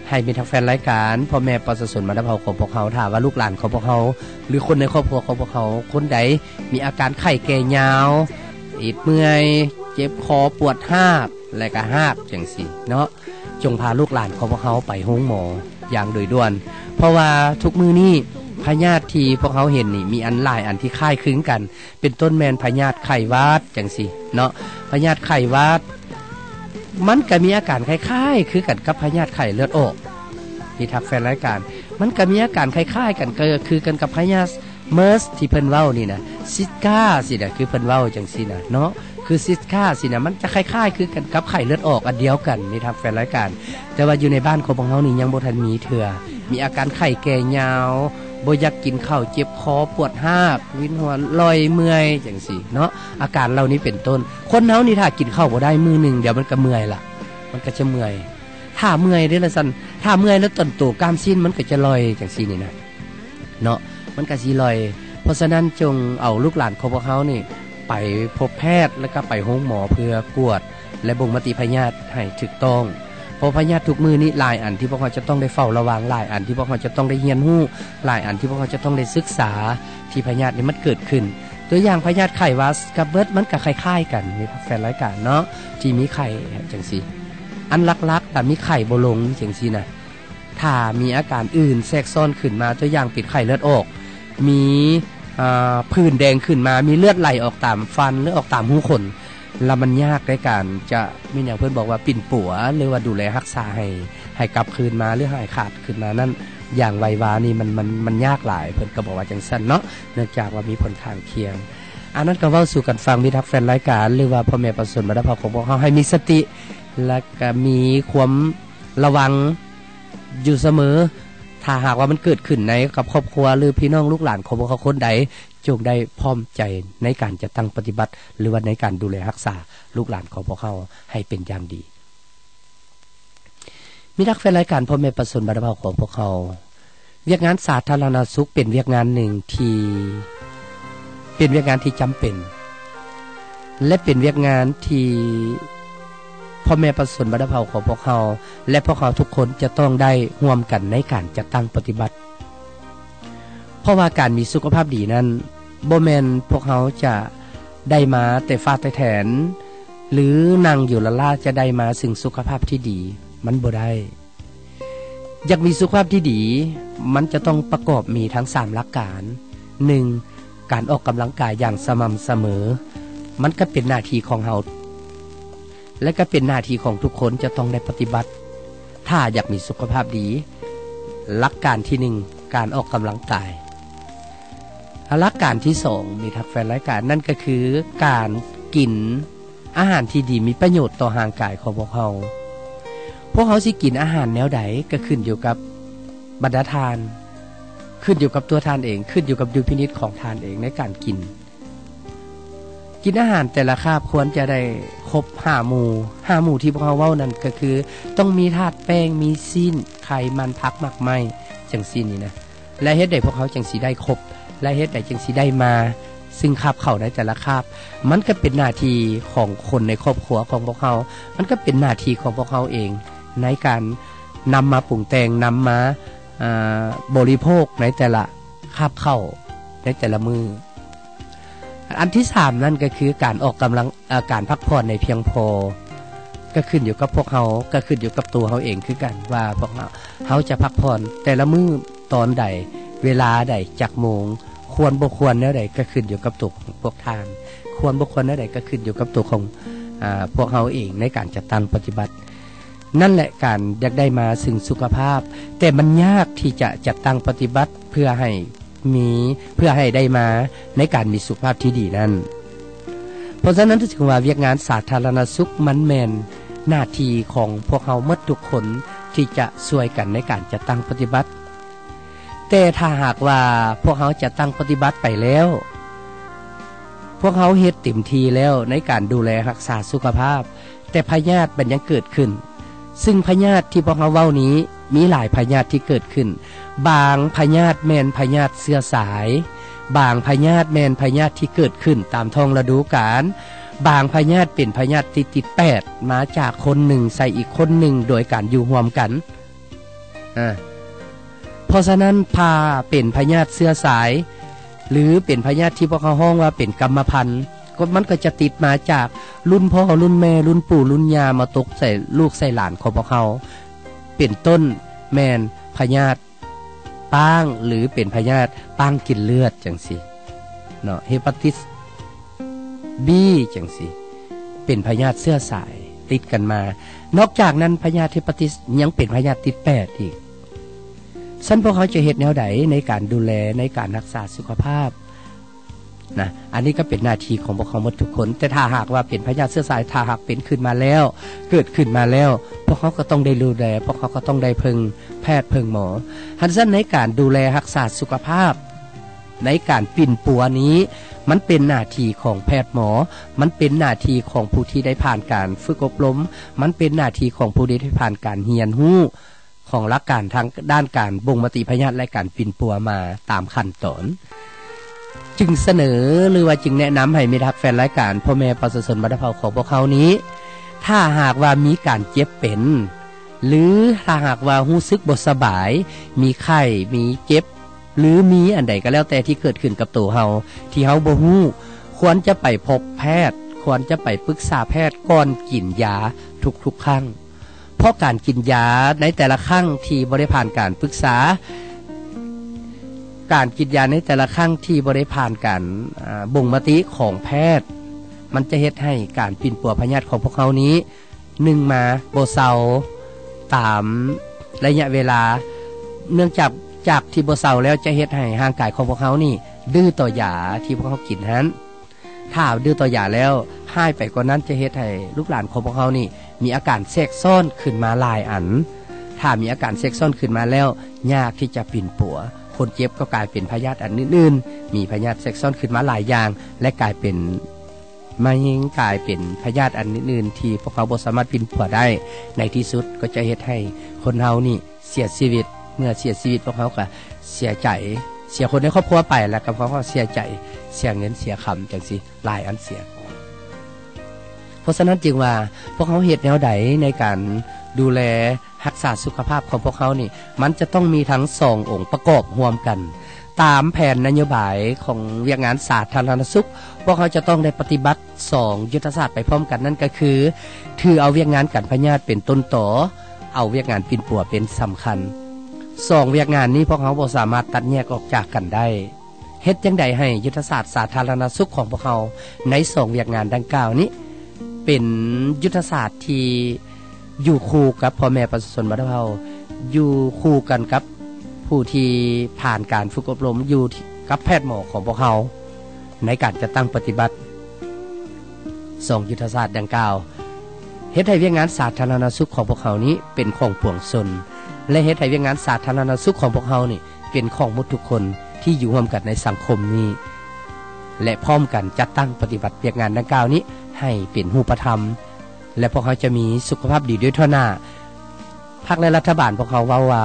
ໃຫ້ມິດຮັກແຟນລາຍການ ພໍ່ແມ່ປະຊາຊົນບັນດາເຜົ່າຂອງພວກເຮົາ ຖ້າວ່າລູກຫຼານຂອງພວກເຮົາ ຫຼື ຄົນໃນຄອບຄົວຂອງພວກເຮົາຄົນໃດ ມີອາການໄຂ້ແກ່ຍາວ, ອິດເມື່ອຍ, ເຈັບຄໍ, ປວດຮາກ ແລະກະຮາກຈັ່ງຊີ້ເນາະ, ຈົ່ງພາລູກຫຼານຂອງພວກເຮົາໄປໂຮງໝໍຢ່າງໂດຍດ່ວນ. ເພາະວ່າທຸກມື້ນີ້ພະຍາດທີ່ພວກເຮົາເຫັນນີ້ ມີອັນຫຼາຍອັນທີ່ຄ້າຍຄຶງກັນ, ເປັນຕົ້ນແມ່ນພະຍາດໄຂ້ຫວັດຈັ່ງຊີ້ເນາະ. ພະຍາດໄຂ້ຫວັດ ມັນກະມີອາການຄ້າຍໆຄືກັນກັບພະຍາດໄຂ້ເລືອດອອກ. ມິດຮັກແຟນລາຍການ ມັນກະມີອາການຄ້າຍໆກັນ ກະຄືກັນກັບພະຍາດ ເມີສ ທີ່ເພິ່ນເວົ້ານີ້ນະ, ຊິດກາຊີ້ນະ ຄືເພິ່ນເວົ້າຈັ່ງຊີ້ນະເນາະ, ຄືຊິດກາຊີ້ນະ ມັນຈະຄ້າຍໆຄືກັນກັບໄຂ້ເລືອດອອກອັນດຽວກັນ ມິດຮັກແຟນລາຍການ. ແຕ່ວ່າຢູ່ໃນບ້ານຂອງພວກເຮົານີ້ຍັງບໍ່ທັນມີເທື່ອ, ມີອາການໄຂ້ແກ່ຍາວ, ບໍ່ຢາກກິນເຂົ້າ, ເຈັບຄໍ, ປວດຮາກ, ວິນຫົວ, ລອຍເມື່ອຍຈັ່ງຊີ້ເນາະ, ອາການເຫຼົ່ານີ້ເປັນຕົ້ນ. ຄົນເຮົານີ້ຖ້າກິນເຂົ້າບໍ່ໄດ້ມື້ໜຶ່ງ ດຽວມັນກະເມື່ອຍລະ, ມັນກະຈະເມື່ອຍ. ຖ້າເມື່ອຍເດ້ລະຊັ້ນ, ຖ້າເມື່ອຍແລ້ວຕົນໂຕກ້າມຊີ້ນມັນກະຈະລອຍຈັ່ງຊີ້ນີ້ນະ. ເນາະ, ມັນກະຊິລອຍ. ເພາະສະນັ້ນ ຈົ່ງເອົາລູກຫຼານຂອງພວກເຮົານີ້ໄປພົບແພດ ແລ້ວກະໄປໂຮງໝໍເພື່ອກວດ ແລະ ບົ່ງມະຕິພະຍາດໃຫ້ຖືກຕ້ອງ. ເພາະພະຍາດທຸກມື້ນີ້ ຫຼາຍອັນທີ່ພວກເຮົາຈະຕ້ອງໄດ້ເຝົ້າລະວັງ, ຫຼາຍອັນທີ່ພວກເຮົາຈະຕ້ອງໄດ້ຮຽນຮູ້, ຫຼາຍອັນທີ່ພວກເຮົາຈະຕ້ອງໄດ້ສຶກສາ ທີ່ພະຍາດນີ້ມັນເກີດຂຶ້ນ. ຕົວຢ່າງພະຍາດໄຂ້ຫວັດກັບເບີດ ມັນກະຄ້າຍໆກັນ ມີແຟນລາຍການເນາະ ທີ່ມີໄຂ້ຈັ່ງຊີ້. ອັນຫຼັກໆລະມີໄຂ້ບໍ່ລົງຈັ່ງຊີ້ນະ. ຖ້າມີອາການອື່ນແຊກຊ້ອນຂຶ້ນມາ, ຕົວຢ່າງເປັນໄຂ້ເລືອດອອກ, ມີ ອາ ຜື່ນແດງຂຶ້ນມາ, ມີເລືອດໄຫຼອອກຕາມຟັນ ຫຼື ອອກຕາມຮູຂົນ, ລະມັນຍາກໃນການຈະ ມີຫຍັງເພິ່ນບອກວ່າປິ່ນປົວ ຫຼືວ່າດູແລຮັກສາໃຫ້ ໃຫ້ກັບຄືນມາ ຫຼືຫາຍຂາດຂຶ້ນມານັ້ນຢ່າງໄວວານີ້ ມັນ ມັນ ມັນຍາກຫຼາຍ, ເພິ່ນກະບອກວ່າຈັ່ງຊັ້ນເນາະ, ເນື່ອງຈາກວ່າມີຜົນຂ້າງຄຽງ. ອັນນັ້ນກະເວົ້າສູ່ກັນຟັງ ມິດຮັກແຟນລາຍການ ຫຼືວ່າພໍ່ແມ່ປະຊາຊົນບັນດາເຜົ່າຂອງພວກເຮົາ ໃຫ້ມີສະຕິ ແລະກະມີຄວາມລະວັງ ຢູ່ສະເໝີ. ຖ້າຫາກວ່າມັນເກີດຂຶ້ນໃນກັບຄອບຄົວ ຫຼື ພີ່ນ້ອງລູກຫຼານຂອງພວກເຮົາຄົນໃດ, ຈົ່ງໄດ້ພ້ອມໃຈໃນການຈັດຕັ້ງປະຕິບັດ ຫຼືວ່າໃນການດູແລຮັກສາລູກຫຼານຂອງພວກເຮົາໃຫ້ເປັນຢ່າງດີ. ມິດຮັກແຟນລາຍການ ພໍ່ແມ່ປະຊາຊົນບັນດາເຜົ່າຂອງພວກເຮົາ, ວຽກງານສາທາລະນະສຸກເປັນວຽກງານໜຶ່ງທີ່ ເປັນວຽກງານທີ່ຈຳເປັນ ແລະ ເປັນວຽກງານທີ່ພໍ່ແມ່ປະຊາຊົນບັນດາເຜົ່າຂອງພວກເຮົາ ແລະ ພວກເຮົາທຸກຄົນຈະຕ້ອງໄດ້ຮ່ວມກັນໃນການຈັດຕັ້ງປະຕິບັດ. ເພາະວ່າການມີສຸຂະພາບດີນັ້ນ ບໍ່ແມ່ນພວກເຮົາຈະໄດ້ມາແຕ່ຟ້າແຕ່ແຖນ ຫຼື ນັ່ງຢູ່ລ້າໆຈະໄດ້ມາເຊິ່ງສຸຂະພາບທີ່ດີ, ມັນບໍ່ໄດ້. ຢາກມີສຸຂະພາບທີ່ດີ ມັນຈະຕ້ອງປະກອບມີທັງສາມຫຼັກການ. ໜຶ່ງ, ການອອກກຳລັງກາຍຢ່າງສະໝ່ຳສະເໝີ, ມັນກະເປັນໜ້າທີ່ຂອງເຮົາ ແລະ ກະເປັນໜ້າທີ່ຂອງທຸກຄົນຈະຕ້ອງໄດ້ປະຕິບັດ ຖ້າຢາກມີສຸຂະພາບດີ. ຫຼັກການທີໜຶ່ງ, ການອອກກຳລັງກາຍ. ຫຼັກການທີສອງ ມິດຮັກແຟນລາຍການ, ນັ້ນກະຄືການກິນ ອາຫານທີ່ດີມີປະໂຫຍດຕໍ່ຮ່າງກາຍຂອງພວກເຮົາ. ພວກເຮົາຊິກິນອາຫານແນວໃດກະຂຶ້ນຢູ່ກັບບັນດາທ່ານ, ຂຶ້ນຢູ່ກັບຕົວທ່ານເອງ, ຂຶ້ນຢູ່ກັບດຸນພິນິດຂອງທ່ານເອງໃນການກິນ. ກິນອາຫານແຕ່ລະຄາບຄວນຈະໄດ້ຄົບຫ້າໝູ່. ຫ້າໝູ່ທີ່ພວກເຮົາເວົ້ານັ້ນກະຄື ຕ້ອງມີທາດແປ້ງ, ມີຊີ້ນ, ໄຂ່, ມັນ, ຜັກ, ໝາກໄມ້ ຈັ່ງຊີ້ນີ້ນະ. ແລະ ເຮັດໃດພວກເຮົາຈຶ່ງຊິໄດ້ຄົບ ແລະ ເຮັດໃດຈຶ່ງຊິໄດ້ມາເຊິ່ງຄາບເຂົ້າໃນແຕ່ລະຄາບ? ມັນກະເປັນໜ້າທີ່ຂອງຄົນໃນຄອບຄົວຂອງພວກເຮົາ, ມັນກະເປັນໜ້າທີ່ຂອງພວກເຮົາເອງ ໃນການນຳມາປຸງແຕ່ງ, ນຳມາ ອາ ບໍລິໂພກໃນແຕ່ລະຄາບເຂົ້າ ໃນແຕ່ລະມື້. ອັນທີສາມນັ້ນກະຄືການອອກກຳລັງ ເອີ ການພັກຜ່ອນໃຫ້ພຽງພໍ ກະຂຶ້ນຢູ່ກັບພວກເຮົາ, ກະຂຶ້ນຢູ່ກັບໂຕເຮົາເອງຄືກັນ ວ່າພວກເຮົາ ເຮົາຈະພັກຜ່ອນແຕ່ລະມື້ຕອນໃດ, ເວລາໃດ, ຈັກໂມງ, ຄວນບໍ່ຄວນແນວໃດ ກະຂຶ້ນຢູ່ກັບໂຕຂອງພວກທ່ານ, ຄວນບໍ່ຄວນແນວໃດ ກະຂຶ້ນຢູ່ກັບໂຕຂອງ ອາ ພວກເຮົາເອງໃນການຈັດຕັ້ງປະຕິບັດ. ນັ້ນແຫຼະ ການຢາກໄດ້ມາເຊິ່ງສຸຂະພາບ, ແຕ່ມັນຍາກທີ່ຈະຈັດຕັ້ງປະຕິບັດເພື່ອໃຫ້ ມີ ເພື່ອໃຫ້ໄດ້ມາໃນການມີສຸຂະພາບທີ່ດີນັ້ນ. ເພາະສະນັ້ນ ຈຶ່ງວ່າວຽກງານສາທາລະນະສຸກ ມັນແມ່ນໜ້າທີ່ຂອງພວກເຮົາໝົດທຸກຄົນທີ່ຈະຊ່ວຍກັນໃນການຈັດຕັ້ງປະຕິບັດ. ແຕ່ຖ້າຫາກວ່າພວກເຮົາຈັດຕັ້ງປະຕິບັດໄປແລ້ວ, ພວກເຮົາເຮັດເຕັມທີ່ແລ້ວໃນການດູແລຮັກສາສຸຂະພາບ, ແຕ່ພະຍາດມັນຍັງເກີດຂຶ້ນ. ຊຶ່ງພະຍາດທີ່ພວກເຮົາເວົ້ານີ້ ມີຫຼາຍພະຍາດທີ່ເກີດຂຶ້ນ. ບາງພະຍາດແມ່ນພະຍາດເຊື້ອສາຍ, ບາງພະຍາດແມ່ນພະຍາດທີ່ເກີດຂຶ້ນຕາມທ້ອງລະດູການ, ບາງພະຍາດເປັນພະຍາດຕິດຕິດແປດ ມາຈາກຄົນໜຶ່ງໃສ່ອີກຄົນໜຶ່ງໂດຍການຢູ່ຮ່ວມກັນ. ອາ ເພາະສະນັ້ນ ຖ້າເປັນພະຍາດເຊື້ອສາຍ ຫຼື ເປັນພະຍາດທີ່ພວກເຮົາຮ້ອງວ່າເປັນກຳມະພັນ ກໍ ມັນກໍຈະຕິດມາຈາກລຸ້ນພໍ່ລຸ້ນແມ່ ລຸ້ນປູ່ລຸ້ນຍ່າ ມາຕົກໃສ່ລູກໃສ່ຫຼານຂອງພວກເຮົາ ເປັນຕົ້ນແມ່ນພະຍາດ ປ້າງ ຫຼື ເປັນພະຍາດປ້າງກິນເລືອດຈັ່ງຊີ້ເນາະ ເຮປາຕິດບີ ຈັ່ງຊີ້ ເປັນພະຍາດເຊື້ອສາຍຕິດກັນມາ. ນອກຈາກນັ້ນ ພະຍາດເຮປາຕິດຍັງເປັນພະຍາດຕິດແປດອີກ. ຊັ້ນພວກເຮົາຈະເຮັດແນວໃດໃນການດູແລ ໃນການຮັກສາສຸຂະພາບ? ນະ ອັນນີ້ກໍເປັນໜ້າທີ່ຂອງພວກເຮົາໝົດທຸກຄົນ. ແຕ່ຖ້າຫາກວ່າເປັນພະຍາດເຊື້ອສາຍ ຖ້າຫາກເປັນຂຶ້ນມາແລ້ວ ເກີດຂຶ້ນມາແລ້ວ ພວກເຮົາກໍຕ້ອງໄດ້ດູແລ ພວກເຮົາກໍຕ້ອງໄດ້ເພິ່ງແພດເພິ່ງໝໍ. ຄັນຊັ້ນໃນການດູແລຮັກສາສຸຂະພາບ ໃນການປິ່ນປົວນີ້ ມັນເປັນໜ້າທີ່ຂອງແພດໝໍ, ມັນເປັນໜ້າທີ່ຂອງຜູ້ທີ່ໄດ້ຜ່ານການຝຶກອົບຮົມ, ມັນເປັນໜ້າທີ່ຂອງຜູ້ທີ່ໄດ້ຜ່ານການຮຽນຮູ້ ຂອງຫຼັກການທາງດ້ານການບົ່ງມະຕິພະຍາດ ແລະ ການປິ່ນປົວມາຕາມຂັ້ນຕອນ, ຈຶ່ງສະເໜີ ຫຼືວ່າຈຶ່ງແນະນຳໃຫ້ມິດຮັກແຟນລາຍການ ພໍ່ແມ່ປະຊາຊົນບັນດາເຜົ່າຂອງພວກເຮົານີ້ ຖ້າຫາກວ່າມີການເຈັບເປັນ ຫຼື ຖ້າຫາກວ່າຮູ້ສຶກບໍ່ສະບາຍ, ມີໄຂ້, ມີເຈັບ ຫຼື ມີອັນໃດກໍແລ້ວແຕ່ທີ່ເກີດຂຶ້ນກັບໂຕເຮົາ ທີ່ເຮົາບໍ່ຮູ້, ຄວນຈະໄປພົບແພດ, ຄວນຈະໄປປຶກສາແພດກ່ອນກິນຢາທຸກໆຄັ້ງ. ເພາະການກິນຢາໃນແຕ່ລະຄັ້ງທີ່ບໍ່ໄດ້ຜ່ານການປຶກສາ, ການກິນຢາໃນແຕ່ລະຄັ້ງທີ່ບໍ່ໄດ້ຜ່ານການ ອາ ບົ່ງມະຕິຂອງແພດ, ມັນຈະເຮັດໃຫ້ການປິ່ນປົວພະຍາດຂອງພວກເຮົານີ້ ໜຶ່ງມາບໍ່ເຊົາຕາມໄລຍະເວລາ, ເນື່ອງຈາກ ຈາກທີ່ບໍ່ເຊົາແລ້ວ ຈະເຮັດໃຫ້ຮ່າງກາຍຂອງພວກເຮົານີ້ດື້ຕໍ່ຢາທີ່ພວກເຮົາກິນຫັ້ນ. ຖ້າດື້ຕໍ່ຢາແລ້ວ ຮ້າຍໄປກວ່ານັ້ນຈະເຮັດໃຫ້ລູກຫຼານຂອງພວກເຮົານີ້ມີອາການແຊກຊ້ອນຂຶ້ນມາຫຼາຍອັນ. ຖ້າມີອາການແຊກຊ້ອນຂຶ້ນມາແລ້ວ ຍາກທີ່ຈະປິ່ນປົວ, ຄົນເຈັບກໍກາຍເປັນພະຍາດອັນອື່ນໆ, ມີພະຍາດແຊກຊ້ອນຂຶ້ນມາຫຼາຍຢ່າງ ແລະ ກາຍເປັນມະເຮັງ, ກາຍເປັນພະຍາດອັນອື່ນໆ ທີ່ພວກເຮົາບໍ່ສາມາດປິ່ນປົວໄດ້. ໃນທີ່ສຸດກໍຈະເຮັດໃຫ້ຄົນເຮົານີ້ ເສຍຊີວິດ, ເມື່ອເສຍຊີວິດ ພວກເຮົາກໍເສຍໃຈ, ເສຍຄົນໃນຄອບຄົວໄປ ແລ້ວກໍພວກເຮົາເສຍໃຈ, ເສຍເງິນເສຍຄຳ ຈັ່ງຊີ້ ຫຼາຍອັນເສຍ. ເພາະສະນັ້ນຈຶ່ງວ່າ ພວກເຮົາເຮັດແນວໃດໃນການດູແລຮັກສາສຸຂະພາບຂອງພວກເຮົານີ້ ມັນຈະຕ້ອງມີທັງສອງອົງປະກອບຮ່ວມກັນ. ຕາມແຜນນະໂຍບາຍຂອງວຽກງານສາທາລະນະສຸກ, ພວກເຮົາຈະຕ້ອງໄດ້ປະຕິບັດ ສອງຍຸດທະສາດໄປພ້ອມກັນ, ນັ້ນກໍຄື ຖືເອົາວຽກງານກັນພະຍາດເປັນຕົ້ນຕໍ, ເອົາວຽກງານປິ່ນປົວເປັນສຳຄັນ. ສອງວຽກງານນີ້ພວກເຮົາບໍ່ສາມາດຕັດແຍກອອກຈາກກັນໄດ້. ເຮັດຈັ່ງໃດໃຫ້ຍຸດທະສາດສາທາລະນະສຸກຂອງພວກເຮົາໃນສອງວຽກງານດັ່ງກ່າວນີ້ ເປັນຍຸດທະສາດທີ່ຢູ່ຄູ່ກັບພໍ່ແມ່ປະຊາຊົນບັນດາເຜົ່າ, ຢູ່ຄູ່ກັນກັບຜູ້ທີ່ຜ່ານການຝຶກອົບຮົມ, ຢູ່ກັບແພດໝໍຂອງພວກເຮົາ ໃນການຈັດຕັ້ງປະຕິບັດສອງຍຸດທະສາດດັ່ງກ່າວ, ເຮັດໃຫ້ວຽກງານສາທາລະນະສຸກຂອງພວກເຮົານີ້ເປັນຂອງປວງຊົນ ແລະ ເຮັດໃຫ້ວຽກງານສາທາລະນະສຸກຂອງພວກເຮົານີ້ເປັນຂອງໝົດທຸກຄົນທີ່ຢູ່ຮ່ວມກັນໃນສັງຄົມນີ້ ແລະ ພ້ອມກັນຈັດຕັ້ງປະຕິບັດວຽກງານດັ່ງກ່າວນີ້ໃຫ້ເປັນຮູບປະທຳ ແລະ ພວກເຮົາຈະມີສຸຂະພາບດີໂດຍທົ່ວໜ້າ. ພັກ ແລະ ລັດຖະບານພວກເຮົາເວົ້າວ່າ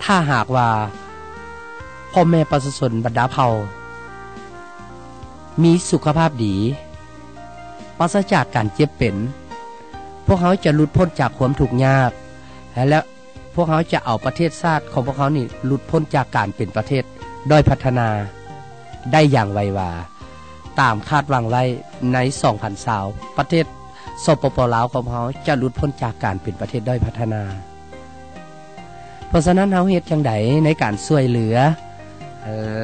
ຖ້າຫາກວ່າພໍ່ແມ່ປະຊາຊົນບັນດາເຜົ່າມີສຸຂະພາບດີ, ປາສະຈາກການເຈັບເປັນ, ພວກເຮົາຈະຫຼຸດພົ້ນຈາກຄວາມທຸກຍາກ ແລະ ພວກເຮົາຈະເອົາປະເທດຊາດຂອງພວກເຮົານີ້ຫຼຸດພົ້ນຈາກການເປັນປະເທດດ້ອຍພັດທະນາໄດ້ຢ່າງໄວວາ. ຕາມຄາດຫວັງໄວ້ໃນສອງພັນຊາວ ປະເທດ ສປປ ລາວ ຂອງເຮົາຈະຫຼຸດພົ້ນຈາກການເປັນປະເທດດ້ອຍພັດທະນາ. ເພາະສະນັ້ນ ເຮົາເຮັດຈັ່ງໃດໃນການຊ່ວຍເຫຼືອ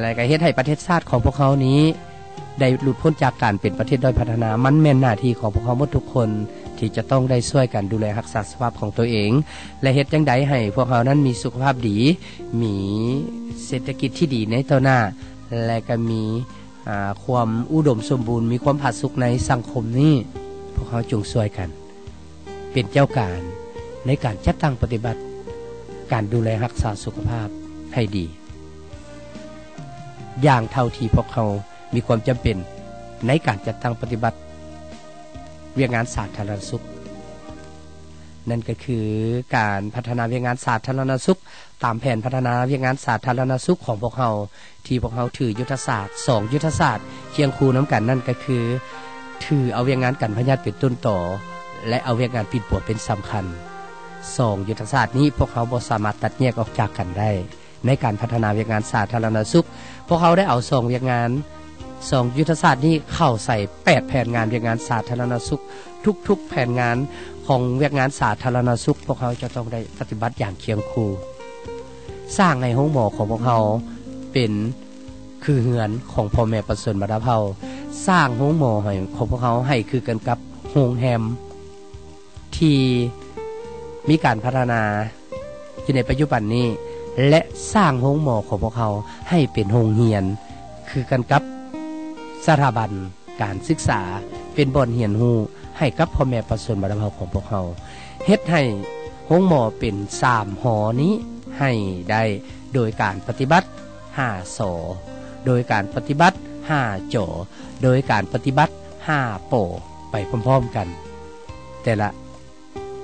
ແລະ ກະເຮັດໃຫ້ປະເທດຊາດຂອງພວກເຮົານີ້ໄດ້ຫຼຸດພົ້ນຈາກການເປັນປະເທດດ້ອຍພັດທະນາ? ມັນແມ່ນໜ້າທີ່ຂອງພວກເຮົາໝົດທຸກຄົນທີ່ຈະຕ້ອງໄດ້ຊ່ວຍກັນດູແລຮັກສາສະພາບຂອງຕົວເອງ ແລະ ເຮັດຈັ່ງໃດໃຫ້ພວກເຮົານັ້ນມີສຸຂະພາບດີ, ມີເສດຖະກິດທີ່ດີໃນຕໍ່ໜ້າ ແລະ ກະມີ ອາ ຄວາມອຸດົມສົມບູນ, ມີຄວາມຜາສຸກໃນສັງຄົມນີ້, ພວກເຮົາຈົ່ງຊ່ວຍກັນເປັນເຈົ້າການໃນການຈັດຕັ້ງປະຕິບັດການດູແລຮັກສາສຸຂະພາບໃຫ້ດີ ຢ່າງເທົ່າທີ່ພວກເຮົາມີຄວາມຈຳເປັນໃນການຈັດຕັ້ງປະຕິບັດວຽກງານສາທາລະນະສຸກ. ນັ້ນກໍຄືການພັດທະນາວຽກງານສາທາລະນະສຸກ ຕາມແຜນພັດທະນາວຽກງານສາທາລະນະສຸກຂອງພວກເຮົາ ທີ່ພວກເຮົາຖືຍຸດທະສາດສອງຍຸດທະສາດຄຽງຄູ່ນຳກັນ, ນັ້ນກໍຄື ຖືເອົາວຽກງານກັນພະຍາດເປັນຕົ້ນຕໍ ແລະ ເອົາວຽກງານປິ່ນປົວເປັນສຳຄັນ. ສອງຍຸດທະສາດນີ້ ພວກເຮົາບໍ່ສາມາດຕັດແຍກອອກຈາກກັນໄດ້. ໃນການພັດທະນາວຽກງານສາທາລະນະສຸກ ພວກເຮົາໄດ້ເອົາສອງວຽກງານ ສອງຍຸດທະສາດນີ້ເຂົ້າໃສ່ແປດແຜນງານວຽກງານສາທາລະນະສຸກ. ທຸກໆແຜນງານຂອງວຽກງານສາທາລະນະສຸກ ພວກເຮົາຈະຕ້ອງໄດ້ປະຕິບັດຢ່າງຄຽງຄູ່. ສ້າງໃຫ້ໂຮງໝໍຂອງພວກເຮົາເປັນຄືເຮືອນຂອງພໍ່ແມ່ປະຊາຊົນບັນດາເຜົ່າ. ສ້າງໂຮງໝໍໃຫ້ ຂອງພວກເຮົາໃຫ້ຄືກັນກັບໂຮງແຮມ ທີ່ມີການພັດທະນາຢູ່ໃນປັດຈຸບັນນີ້ ແລະ ສ້າງໂຮງໝໍຂອງພວກເຮົາໃຫ້ເປັນໂຮງຮຽນ ຄືກັນກັບສະຖາບັນການສຶກສາ ເປັນບ່ອນຮຽນຮູ້ໃຫ້ກັບພໍ່ແມ່ປະຊາຊົນບັນດາເຜົ່າຂອງພວກເຮົາ. ເຮັດໃຫ້ໂຮງໝໍເປັນສາມ ຫ ນີ້ໃຫ້ໄດ້ ໂດຍການປະຕິບັດ ຫ້າ ສ ໂດຍການປະຕິບັດ ຫ້າ ຈ ໂດຍການປະຕິບັດ ຫ້າ ປ ໄປພ້ອມໆກັນ. ແຕ່ລະ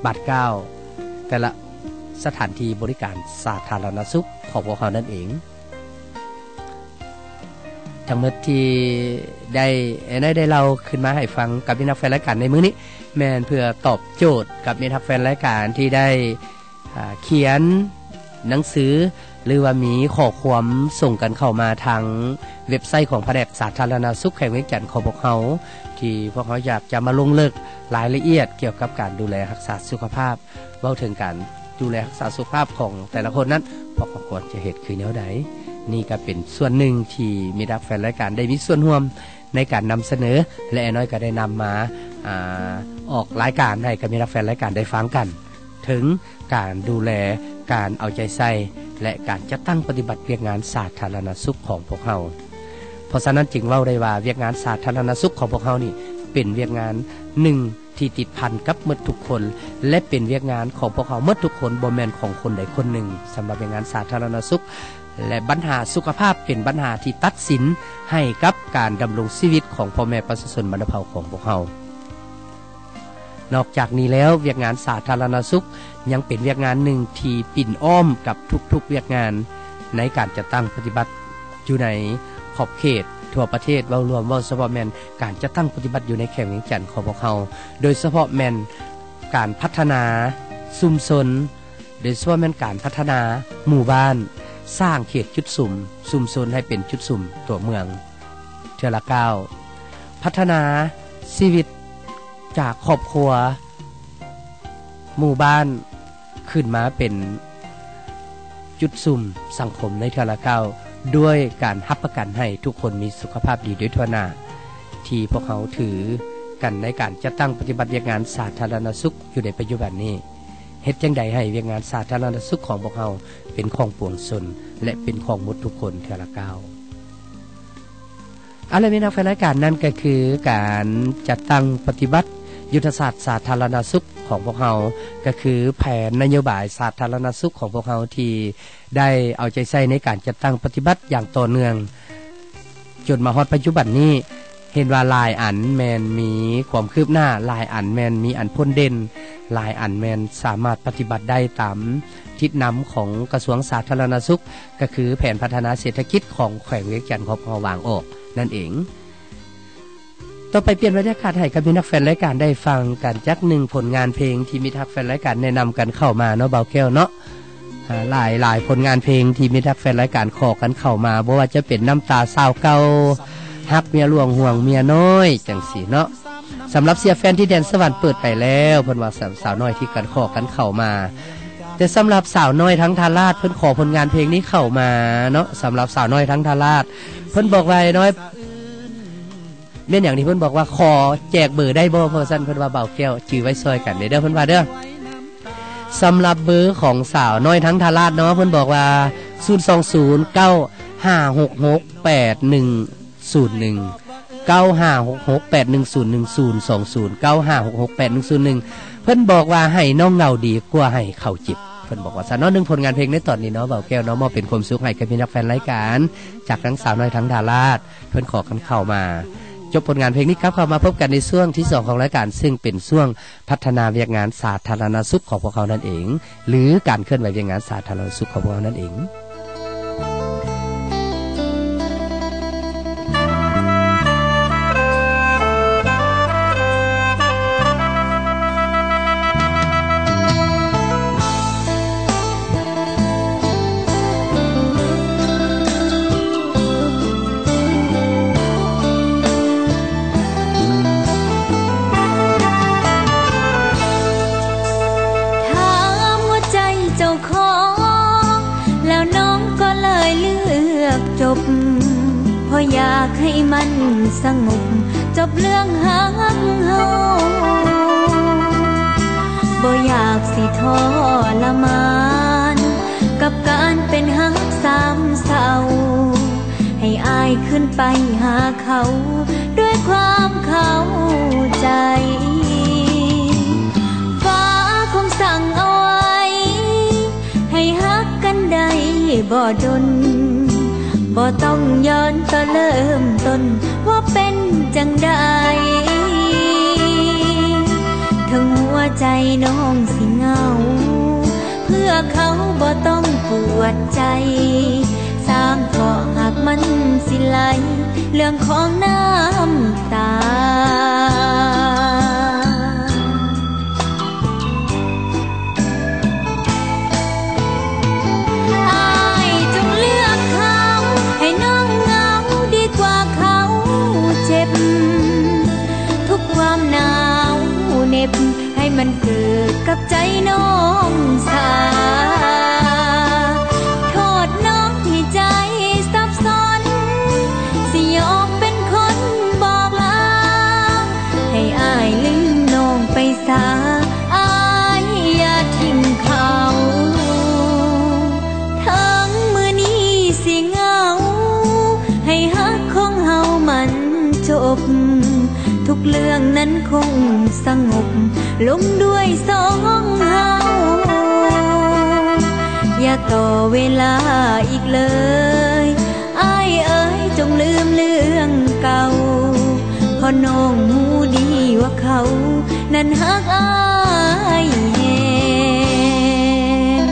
ບາດກ້າວ ແຕ່ລະສະຖານທີ່ບໍລິການສາທາລະນະສຸກຂອງພວກເຮົານັ້ນເອງ. ທັງໝົດທີ່ໄດ້ ໄດ້ເລົ່າຂຶ້ນມາໃຫ້ຟັງກັບມິດຮັກແຟນລາຍການໃນມື້ນີ້ ແມ່ນເພື່ອຕອບໂຈດກັບມິດຮັກແຟນລາຍການທີ່ໄດ້ ອ່າ ຂຽນໜັງສື ຫຼືວ່າມີຂໍ້ຄວາມສົ່ງກັນເຂົ້າມາທາງເວັບໄຊຂອງພະແນກສາທາລະນະສຸກແຂວງວຽງຈັນຂອງພວກເຮົາ ທີ່ພວກເຮົາຢາກຈະມາລົງເລິກລາຍລະອຽດກ່ຽວກັບການດູແລຮັກສາສຸຂະພາບ. ເວົ້າເຖິງການດູແລຮັກສາສຸຂະພາບຂອງແຕ່ລະຄົນນັ້ນ ພວກເຮົາຄວນຈະເຮັດຄືແນວໃດ? ນີ້ກໍເປັນສ່ວນໜຶ່ງທີ່ມິດຮັກແຟນລາຍການໄດ້ມີສ່ວນຮ່ວມໃນການນຳສະເໜີ ແລະ ອ້າຍນ້ອຍກໍໄດ້ນຳມາ ອາ ອອກລາຍການໃຫ້ກັບມິດຮັກແຟນລາຍການໄດ້ຟັງກັນ ເຖິງການດູແລ ການເອົາໃຈໃສ່ ແລະ ການຈັດຕັ້ງປະຕິບັດວຽກງານສາທາລະນະສຸກຂອງພວກເຮົາ. ເພາະສະນັ້ນຈຶ່ງເວົ້າໄດ້ວ່າ ວຽກງານສາທາລະນະສຸກຂອງພວກເຮົານີ້ ເປັນວຽກງານໜຶ່ງທີ່ຕິດພັນກັບໝົດທຸກຄົນ ແລະ ເປັນວຽກງານຂອງພວກເຮົາໝົດທຸກຄົນ ບໍ່ແມ່ນຂອງຄົນໃດຄົນໜຶ່ງ. ສຳລັບວຽກງານສາທາລະນະສຸກ ແລະ ບັນຫາສຸຂະພາບ ເປັນບັນຫາທີ່ຕັດສິນໃຫ້ກັບການດຳລົງຊີວິດຂອງພໍ່ແມ່ປະຊາຊົນບັນດາເຜົ່າຂອງພວກເຮົາ. ນອກຈາກນີ້ແລ້ວ, ວຽກງານສາທາລະນະສຸກຍັງເປັນວຽກງານໜຶ່ງທີ່ປິ່ນອ້ອມກັບທຸກໆວຽກງານໃນການຈັດຕັ້ງປະຕິບັດຢູ່ໃນຂອບເຂດທົ່ວປະເທດເວົ້າລວມ, ເວົ້າສະເພາະແມ່ນການຈັດຕັ້ງປະຕິບັດຢູ່ໃນແຂວງວຽງຈັນຂອງພວກເຮົາ, ໂດຍສະເພາະແມ່ນການພັດທະນາຊຸມຊົນ, ໂດຍສະເພາະແມ່ນການພັດທະນາໝູ່ບ້ານ, ສ້າງເຂດຈຸດສຸມຊຸມຊົນໃຫ້ເປັນຈຸດສຸມຕົວເມືອງ. ເທື່ອລະກ້າວ, ພັດທະນາຊີວິດຈາກຄອບຄົວ, ໝູ່ບ້ານ ຂຶ້ນມາເປັນຈຸດສຸມສັງຄົມໃນເທື່ອລະກ້າວ, ດ້ວຍການຮັບປະກັນໃຫ້ທຸກຄົນມີສຸຂະພາບດີໂດຍທົ່ວໜ້າ, ທີ່ພວກເຮົາຖືກັນໃນການຈັດຕັ້ງປະຕິບັດວຽກງານສາທາລະນະສຸກຢູ່ໃນປັດຈຸບັນນີ້. ເຮັດຈັ່ງໃດໃຫ້ວຽກງານສາທາລະນະສຸກຂອງພວກເຮົາເປັນຂອງປວງຊົນ ແລະ ເປັນຂອງໝົດທຸກຄົນເທື່ອລະກ້າວ. ເອົາລະ ມິດຮັກແຟນລາຍການ, ນັ້ນກໍຄືການຈັດຕັ້ງປະຕິບັດຍຸດທະສາດສາທາລະນະສຸກຂອງພວກເຮົາ, ກໍຄືແຜນນະໂຍບາຍສາທາລະນະສຸກຂອງພວກເຮົາ ທີ່ໄດ້ເອົາໃຈໃສ່ໃນການຈັດຕັ້ງປະຕິບັດຢ່າງຕໍ່ເນື່ອງ ຈົນມາຮອດປັດຈຸບັນນີ້. ເຫັນວ່າຫຼາຍອັນແມ່ນມີຄວາມຄືບໜ້າ, ຫຼາຍອັນແມ່ນມີອັນພົ້ນເດັ່ນ, ຫຼາຍອັນແມ່ນສາມາດປະຕິບັດໄດ້ຕາມທິດນຳຂອງກະຊວງສາທາລະນະສຸກ, ກໍຄືແຜນພັດທະນາເສດຖະກິດຂອງແຂວງວຽງຈັນຂອງເຮົາວາງອອກນັ້ນເອງ. ຕໍ່ໄປປ່ຽນບັນຍາກາດໃຫ້ກັບມິດຮັກແຟນລາຍການໄດ້ຟັງກັນຈັກໜຶ່ງຜົນງານເພງທີ່ມິດຮັກແຟນລາຍການແນະນຳກັນເຂົ້າມາເນາະ ບ່າວແກ້ວເນາະ. ອ່າ ຫຼາຍໆຜົນງານເພງທີ່ມິດຮັກແຟນລາຍການຂໍກັນເຂົ້າມາ, ບໍ່ວ່າຈະເປັນນ້ຳຕາສາວເກົ່າ, ຮັກເມຍຫຼວງຫ່ວງເມຍນ້ອຍ ຈັ່ງຊີ້ເນາະ. ສຳລັບເສຍແຟນທີ່ແດນສະຫວັນເປີດໄປແລ້ວ, ເພິ່ນວ່າສາວນ້ອຍທີ່ກັນຂໍກັນເຂົ້າມາ. ແຕ່ສຳລັບສາວນ້ອຍທັງທ່າລາດ, ເພິ່ນຂໍຜົນງານເພງນີ້ເຂົ້າມາເນາະ. ສຳລັບສາວນ້ອຍທັງທ່າລາດ, ເພິ່ນບອກວ່າ ອ້າຍນ້ອຍ ແມ່ນຫຍັງທີ່ເພິ່ນບອກວ່າ ຂໍແຈກເບີໄດ້ບໍ່? ເພາະຊັ້ນເພິ່ນວ່າ ບ່າວແກ້ວຈື່ໄວ້ຊ່ອຍກັນເດີ ເດີ ເພິ່ນວ່າເດີ. ສຳລັບເບີຂອງສາວນ້ອຍທັງທ່າລາດເນາະ, ເພິ່ນບອກວ່າ ສູນສອງສູນ ເກົ້າຫ້າຫົກຫົກ ແປດໜຶ່ງສູນໜຶ່ງ ເກົ້າຫ້າຫົກຫົກ ແປດໜຶ່ງສູນໜຶ່ງ ສູນສອງສູນ ເກົ້າຫ້າຫົກຫົກ ແປດໜຶ່ງສູນໜຶ່ງ. ເພິ່ນບອກວ່າ ໃຫ້ນ້ອງເຫງົາດີກວ່າໃຫ້ເຂົາເຈັບ, ເພິ່ນບອກວ່າຊັ້ນເນາະ. ໜຶ່ງຜົນງານເພງໃນຕອນນີ້ເນາະ ບ່າວແກ້ວເນາະ, ມອບເປັນຄວາມສຸກໃຫ້ກັບມິດຮັກແຟນລາຍການ ຈາກທັງສາວນ້ອຍທັງທ່າລາດ. ເພິ່ນຂໍກັນເຂົ້າມາ. ຈົບຜົນງານເພງນີ້ ກັບເຂົ້າມາພົບກັນໃນຊ່ວງທີສອງຂອງລາຍການ, ຊຶ່ງເປັນຊ່ວງພັດທະນາວຽກງານສາທາລະນະສຸກຂອງພວກເຮົານັ້ນເອງ ຫຼື ການເຄື່ອນໄຫວວຽກງານສາທາລະນະສຸກຂອງພວກເຮົານັ້ນເອງ. ໃຫ້ມັນສະຫງົບ ຈົບເລື່ອງຮັກເຮົາ ບໍ່ຢາກຊິທໍລະມານ ກັບການເປັນຮັກສາມເສົ້າ ໃຫ້ອ້າຍຄືນໄປຫາເຂົາ ດ້ວຍຄວາມເຂົ້າໃຈ ຟ້າຄົງສັ່ງເອົາໄວ້ ໃຫ້ຮັກກັນໄດ້ບໍ່ດົນ ບໍ່ຕ້ອງຍ້ອນຕໍ່ເລີ່ມຕົ້ນ ວ່າເປັນຈັ່ງໃດ ເຖິງຫົວໃຈນ້ອງຊິເຫງົາ ເພື່ອເຂົາບໍ່ຕ້ອງປວດໃຈ ສ້າງເພາະຫາກມັນຊິໄຫຼ ເລື່ອງຂອງນ້ຳຕາ ອ້າຍຈົ່ງເລືອກເຂົາ ໃຫ້ນ້ອງເຫງົາດີກວ່າເຂົາເຈັບ ທຸກຄວາມໜາວເໜັບ ໃຫ້ມັນເກີດກັບໃຈນ້ອງສາ ໂທດນ້ອງທີ່ໃຈສັບສົນ ຊິຍອມເປັນຄົນບອກລາ ໃຫ້ອ້າຍລືມນ້ອງໄປສາ ອ້າຍຢ່າຖິ້ມເຂົາ ເຖິງມື້ນີ້ຊິເຫງົາ ໃຫ້ຮັກຂອງເຮົາມັນຈົບ ທຸກເລື່ອງນັ້ນຄົງສະຫງົບລົງດ້ວຍສອງເຮົາ ຢ່າຕໍ່ເວລາອີກເລີຍ ອ້າຍເອີຍ ຈົ່ງລືມເລື່ອງເກົ່າ ເພາະນ້ອງຮູ້ດີວ່າເຂົານັ້ນຮັກອ້າຍແຮງ.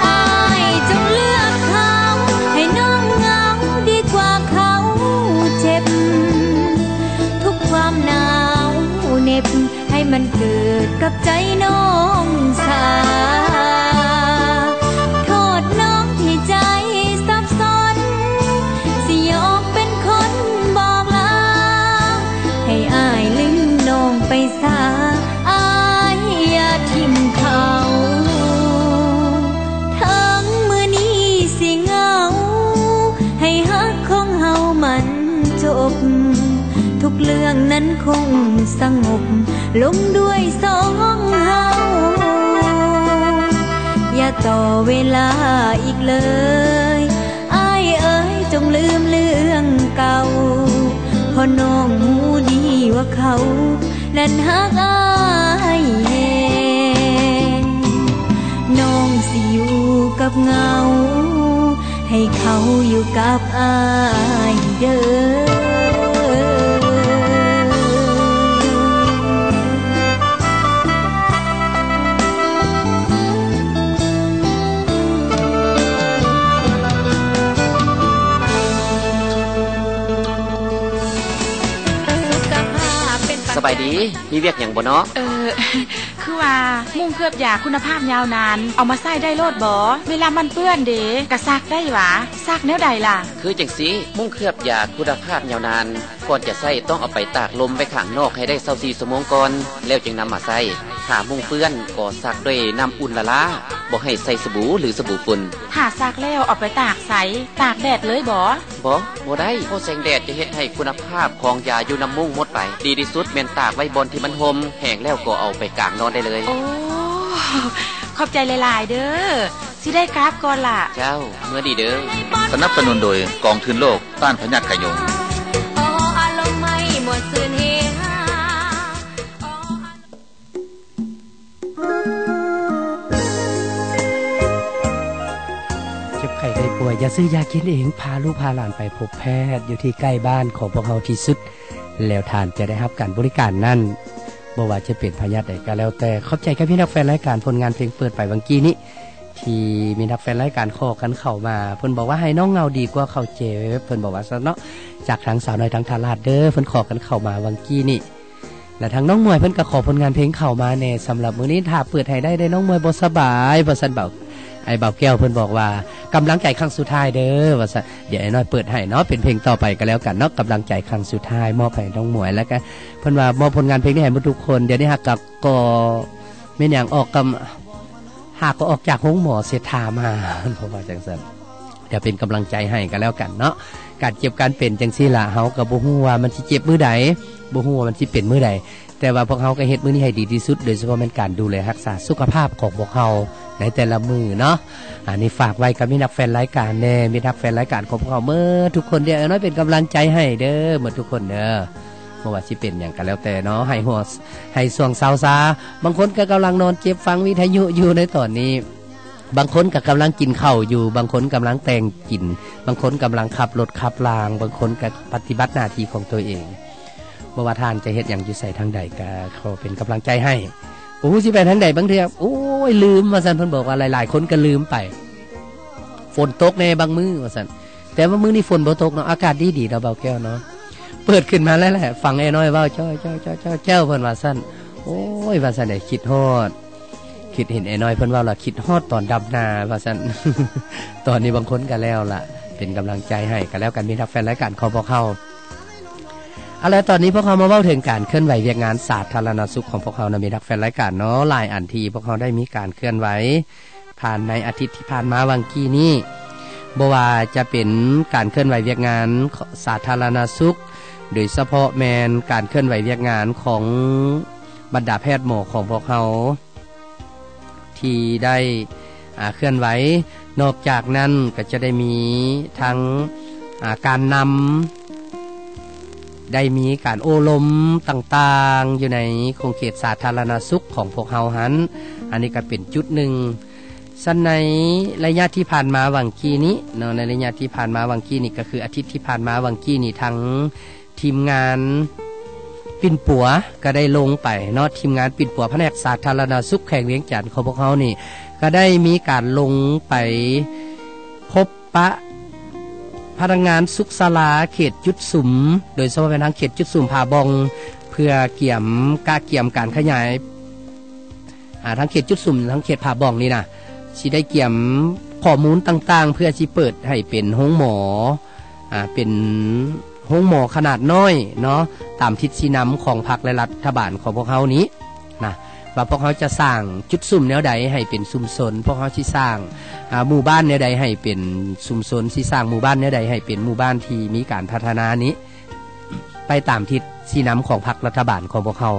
ອ້າຍຈົ່ງເລືອກເຂົາ ໃຫ້ນ້ອງເຫງົາດີກວ່າເຂົາເຈັບ ທຸກຄວາມໜາວເໜັບ ໃຫ້ມັນເກີດກັບໃຈນ້ອງສາ ໂທດນ້ອງທີ່ໃຈສັບສົນ ຊິຍອມເປັນຄົນບອກລາ ໃຫ້ອ້າຍລືມນ້ອງໄປສາ ອ້າຍຢ່າຖິ້ມເຂົາ ເຖິງມື້ນີ້ຊິເຫງົາ ໃຫ້ຮັກຂອງເຮົາມັນ ຈົບ ທຸກເລື່ອງນັ້ນຄົງສະຫງົບລົງດ້ວຍສອງເຮົາ ຢ່າຕໍ່ເວລາອີກເລີຍ ອ້າຍເອີຍ ຈົ່ງລືມເລື່ອງເກົ່າ ເພາະນ້ອງຮູ້ດີວ່າເຂົານັ້ນຮັກອ້າຍແຮງ ນ້ອງຊິຢູ່ກັບເຫງົາ ໃຫ້ເຂົາຢູ່ກັບອ້າຍເດີ. ສະບາຍດີ ມີວຽກຫຍັງບໍ່ເນາະ? ເອີ ຄືວ່າມຸ້ງເຄືອບຢາຄຸນນະພາບຍາວນານ ເອົາມາໃຊ້ໄດ້ໂລດບໍ? ເວລາມັນເປື້ອນເດ ກະຊັກໄດ້ຫວາ? ຊັກແນວໃດລະ? ຄືຈັ່ງຊີ້ ມຸ້ງເຄືອບຢາຄຸນນະພາບຍາວນານ ກ່ອນຈະໃຊ້ຕ້ອງເອົາໄປຕາກລົມໄວ້ຂ້າງນອກໃຫ້ໄດ້ຊາວສີ່ຊົ່ວໂມງກ່ອນ ແລ້ວຈຶ່ງນຳມາໃຊ້. ຖ້າມຸ້ງເປື້ອນກໍຊັກດ້ວຍນ້ຳອຸ່ນລ້າໆ ບໍ່ໃຫ້ໃສ່ສະບູ ຫຼື ສະບູຝຸ່ນ. ຖ້າຊັກແລ້ວເອົາໄປຕາກໃສ? ຕາກແດດເລີຍບໍ? ບໍ່ ບໍ່ໄດ້ ເພາະແສງແດດຈະເຮັດໃຫ້ຄຸນນະພາບຂອງຢາຢູ່ນຳມຸ້ງໝົດໄປ. ດີທີ່ສຸດແມ່ນຕາກໄວ້ບ່ອນທີ່ມັນຮົ່ມ, ແຫ້ງແລ້ວກໍເອົາໄປກາງນອນໄດ້ເລີຍ. ໂອ້ ຂອບໃຈຫຼາຍໆເດີ້. ຊິໄດ້ກັບກ່ອນລະ. ເຈົ້າ ເມືອດີເດີ້. ສະໜັບສະໜູນໂດຍກອງທຶນໂລກຕ້ານພະຍາດໄຂ້ຍຸງ. ເຈັບໄຂ້ໄດ້ປ່ວຍ ຢ່າຊື້ຢາກິນເອງ, ພາລູກພາຫຼານໄປພົບແພດຢູ່ທີ່ໃກ້ບ້ານຂອງພວກເຮົາທີ່ສຸດ ແລ້ວທ່ານຈະໄດ້ຮັບການບໍລິການນັ້ນ. ບໍ່ວ່າຈະເປັນພະຍາດໃດກໍແລ້ວແຕ່. ຂອບໃຈກັບພີ່ນ້ອງແຟນລາຍການຜົນງານເພງເປີດໄປຫວ່າງກີ້ນີ້ ທີ່ມີນັກແຟນລາຍການຂໍກັນເຂົ້າມາ. ເພິ່ນບອກວ່າໃຫ້ນ້ອງເຫງົາດີກວ່າເຂົາເຈັບ ເພິ່ນບອກວ່າຊັ້ນເນາະ. ຈາກທາງສາວນ້ອຍທາງທ່າລາດເດີ ເພິ່ນຂໍກັນເຂົ້າມາຫວ່າງກີ້ນີ້. ແລະ ທາງນ້ອງໝວຍເພິ່ນກໍຂໍຜົນງານເພງເຂົ້າມາແດ່ ສຳລັບມື້ນີ້ຖ້າເປີດໃຫ້ໄດ້ເດ້ ນ້ອງໝວຍບໍ່ສະບາຍ ວ່າຊັ້ນ. ເບົາ ອ້າຍເບົາແກ້ວເພິ່ນບອກວ່າ ກຳລັງໃຈຄັ້ງສຸດທ້າຍເດີ ວ່າຊັ້ນ. ດຽວອ້າຍນ້ອຍເປີດໃຫ້ເນາະ ເປັນເພງຕໍ່ໄປກໍແລ້ວກັນເນາະ ກຳລັງໃຈຄັ້ງສຸດທ້າຍ ມອບໃຫ້ນ້ອງໝວຍ ແລ້ວກໍເພິ່ນວ່າມອບຜົນງານເພງນີ້ໃຫ້ໝົດທຸກຄົນ. ດຽວນີ້ຫາກກໍ ກໍແມ່ນຫຍັງ ອອກກຳ ຫາກກໍອອກຈາກໂຮງໝໍເສດຖາມາ ເພິ່ນວ່າຈັ່ງຊັ້ນ. ດຽວເປັນກຳລັງໃຈໃຫ້ກໍແລ້ວກັນເນາະ ການເຈັບການເປັນຈັ່ງຊີ້ລະ ເຮົາກໍບໍ່ຮູ້ວ່າມັນຊິເຈັບມື້ໃດ ບໍ່ຮູ້ວ່າມັນຊິເປັນມື້ໃດ ແຕ່ວ່າພວກເຮົາກໍເຮັດມື້ນີ້ໃຫ້ດີທີ່ສຸດ ໂດຍສະເພາະແມ່ນການດູແລຮັກສາສຸຂະພາບຂອງພວກເຮົາໃນແຕ່ລະມື້ເນາະ. ອັນນີ້ຝາກໄວ້ກັບມິດຮັກແຟນລາຍການແດ່ ມິດຮັກແຟນລາຍການຂອງພວກເຮົາໝົດທຸກຄົນເດີ ອ້າຍນ້ອຍເປັນກຳລັງໃຈໃຫ້ເດີ ໝົດທຸກຄົນເດີ. ບໍ່ວ່າຊິເປັນຫຍັງກໍແລ້ວແຕ່ເນາະ ໃຫ້ຫົວ ໃຫ້ຊ່ວງເຊົາຊາ ບາງຄົນກໍກຳລັງນອນເຈັບຟັງວິທະຍຸຢູ່ໃນຕອນນີ້ ບາງຄົນກໍກຳລັງກິນເຂົ້າຢູ່ ບາງຄົນກຳລັງແຕ່ງກິນ ບາງຄົນກຳລັງຂັບລົດຂັບລາງ ບາງຄົນກໍປະຕິບັດໜ້າທີ່ຂອງຕົວເອງ. ບໍ່ວ່າທ່ານຈະເຮັດຫຍັງຢູ່ໃສທາງໃດ ກໍຂໍເປັນກຳລັງໃຈໃຫ້. ບໍ່ຮູ້ຊິໄປທາງໃດ ບາງເທື່ອ ໂອ້ຍ ລືມ ວ່າຊັ້ນ ເພິ່ນບອກວ່າຫຼາຍໆຄົນກໍລືມໄປ ຝົນຕົກແດ່ບາງມື້ ວ່າຊັ້ນ. ແຕ່ວ່າມື້ນີ້ຝົນບໍ່ຕົກເນາະ ອາກາດດີໆເນາະ ເບົາແກ້ວເນາະ. ເປີດຂຶ້ນມາແລ້ວແຫຼະ ຟັງອ້າຍນ້ອຍເວົ້າ ຈ້ອຍໆໆໆ ເພິ່ນວ່າຊັ້ນ. ໂອ້ຍ ວ່າຊັ້ນເດ ຄິດຮອດ ຄິດເຫັນອ້າຍນ້ອຍເພິ່ນເວົ້າແລ້ວ ຄິດຮອດຕອນດຳນາ ວ່າຊັ້ນ. ຕອນນີ້ບາງຄົນກໍແລ້ວລະ ເປັນກຳລັງໃຈໃຫ້ກໍແລ້ວກັນ ມິດຮັກແຟນລາຍການຂອງພວກເຮົາ. ເອົາລະ ຕອນນີ້ພວກເຮົາມາເວົ້າເຖິງການເຄື່ອນໄຫວວຽກງານສາທາລະນະສຸກຂອງພວກເຮົານະ ມິດຮັກແຟນລາຍການເນາະ. ຫຼາຍອັນທີ່ພວກເຮົາໄດ້ມີການເຄື່ອນໄຫວ ຜ່ານໃນອາທິດທີ່ຜ່ານມາຫວ່າງກີ້ນີ້ ບໍ່ວ່າຈະເປັນການເຄື່ອນໄຫວວຽກງານສາທາລະນະສຸກ ໂດຍສະເພາະແມ່ນການເຄື່ອນໄຫວວຽກງານຂອງບັນດາແພດໝໍຂອງພວກເຮົາ ທີ່ໄດ້ ອາ ເຄື່ອນໄຫວ. ນອກຈາກນັ້ນກໍຈະໄດ້ມີທັງ ອາ ການນຳ ໄດ້ມີການໂອ້ລົມຕ່າງໆ ຢູ່ໃນຂົງເຂດສາທາລະນະສຸກຂອງພວກເຮົາຫັ້ນ ອັນນີ້ກໍເປັນຈຸດໜຶ່ງ. ຊັ້ນໃນໄລຍະທີ່ຜ່ານມາຫວ່າງກີ້ນີ້ເນາະ ໃນໄລຍະທີ່ຜ່ານມາຫວ່າງກີ້ນີ້ ກໍຄືອາທິດທີ່ຜ່ານມາຫວ່າງກີ້ນີ້ ທາງທີມງານປິ່ນປົວກໍໄດ້ລົງໄປເນາະ ທີມງານປິ່ນປົວພະແນກສາທາລະນະສຸກແຂວງວຽງຈັນຂອງພວກເຮົານີ້ ກໍໄດ້ມີການລົງໄປພົບ ປະພະນັກງານສຸກສາລາເຂດຈຸດສຸມ ໂດຍສະເພາະແມ່ນທາງເຂດຈຸດສຸມຜາບ່ອງ ເພື່ອກຽມ ກະກຽມການຂະຫຍາຍ ອາ ທາງເຂດຈຸດສຸມ ທາງເຂດຜາບ່ອງນີ້ນະ ຊິໄດ້ກຽມຂໍ້ມູນຕ່າງໆ ເພື່ອຊິເປີດໃຫ້ເປັນໂຮງໝໍ ອາ ເປັນໂຮງໝໍຂະໜາດນ້ອຍເນາະ ຕາມທິດຊີ້ນຳຂອງພັກ ແລະ ລັດຖະບານຂອງພວກເຮົານີ້ ນະ ວ່າພວກເຮົາຈະສ້າງຈຸດສຸມແນວໃດໃຫ້ເປັນຊຸມຊົນ, ພວກເຮົາຊິສ້າງ ອາ ໝູ່ບ້ານແນວໃດໃຫ້ເປັນຊຸມຊົນ, ຊິສ້າງໝູ່ບ້ານແນວໃດໃຫ້ເປັນໝູ່ບ້ານທີ່ມີການພັດທະນານີ້ ໄປຕາມທິດຊີ້ນຳຂອງພັກລັດຖະບານຂອງພວກເຮົາ.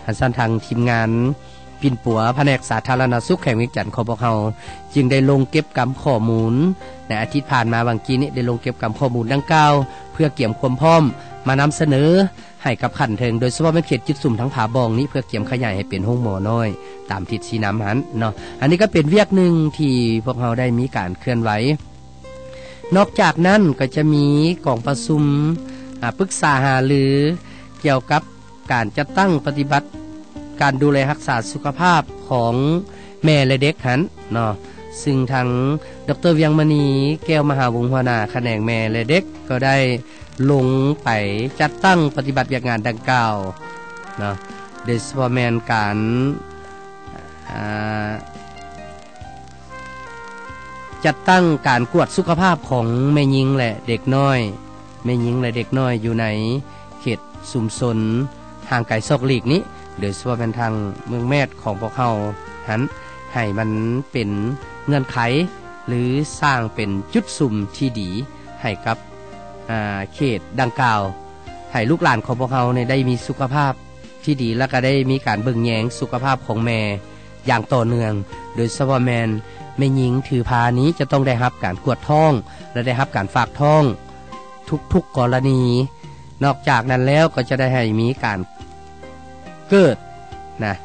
ອັນຊັ້ນທາງທີມງານປິ່ນປົວພະແນກສາທາລະນະສຸກແຂວງວຽງຈັນຂອງພວກເຮົາ ຈຶ່ງໄດ້ລົງເກັບກຳຂໍ້ມູນໃນອາທິດຜ່ານມາຫວ່າງກີ້ນີ້ ໄດ້ລົງເກັບກຳຂໍ້ມູນດັ່ງກ່າວ ເພື່ອກຽມຄວາມພ້ອມມານຳສະເໜີ ໃຫ້ກັບຂັ້ນເທິງ ໂດຍສະເພາະແມ່ນເຂດຈຸດສຸມທາງຜາບ່ອງນີ້ ເພື່ອກຽມຂະຫຍາຍໃຫ້ເປັນໂຮງໝໍນ້ອຍຕາມທິດຊີ້ນຳຫັ້ນເນາະ. ອັນນີ້ກໍເປັນວຽກໜຶ່ງທີ່ພວກເຮົາໄດ້ມີການເຄື່ອນໄຫວ. ນອກຈາກນັ້ນກໍຈະມີກອງປະຊຸມ ອາ ປຶກສາຫາລືກ່ຽວກັບການຈັດຕັ້ງປະຕິບັດການດູແລຮັກສາສຸຂະພາບຂອງແມ່ ແລະ ເດັກຫັ້ນເນາະ. ຊຶ່ງທາງ ດຣ ວຽງມະນີ ແກ້ວມະຫາວົງ ຫົວໜ້າຂະແໜງແມ່ ແລະ ເດັກ ກໍໄດ້ລົງໄປຈັດຕັ້ງປະຕິບັດວຽກງານດັ່ງກ່າວເນາະ ໂດຍສະເພາະແມ່ນການ ອາ ຈັດຕັ້ງການກວດສຸຂະພາບຂອງແມ່ຍິງ ແລະ ເດັກນ້ອຍ, ແມ່ຍິງ ແລະ ເດັກນ້ອຍຢູ່ໃນເຂດຊຸມຊົນຫ່າງໄກສອກຫຼີກນີ້ ໂດຍສະເພາະແມ່ນທາງເມືອງແມດຂອງພວກເຮົາຫັ້ນ ໃຫ້ມັນເປັນເງື່ອນໄຂ ຫຼື ສ້າງເປັນຈຸດສຸມທີ່ດີໃຫ້ກັບ ອາ ເຂດດັ່ງກ່າວ ໃຫ້ລູກຫຼານຂອງພວກເຮົານີ້ໄດ້ມີສຸຂະພາບທີ່ດີ ແລະ ກໍໄດ້ມີການເບິ່ງແຍງສຸຂະພາບຂອງແມ່ຢ່າງຕໍ່ເນື່ອງ ໂດຍສະເພາະແມ່ນແມ່ຍິງຖືພານີ້ຈະຕ້ອງໄດ້ຮັບການກວດທ້ອງ ແລະ ໄດ້ຮັບການຝາກທ້ອງທຸກໆກໍລະນີ. ນອກຈາກນັ້ນແລ້ວກໍຈະໄດ້ໃຫ້ມີການເກີດນະ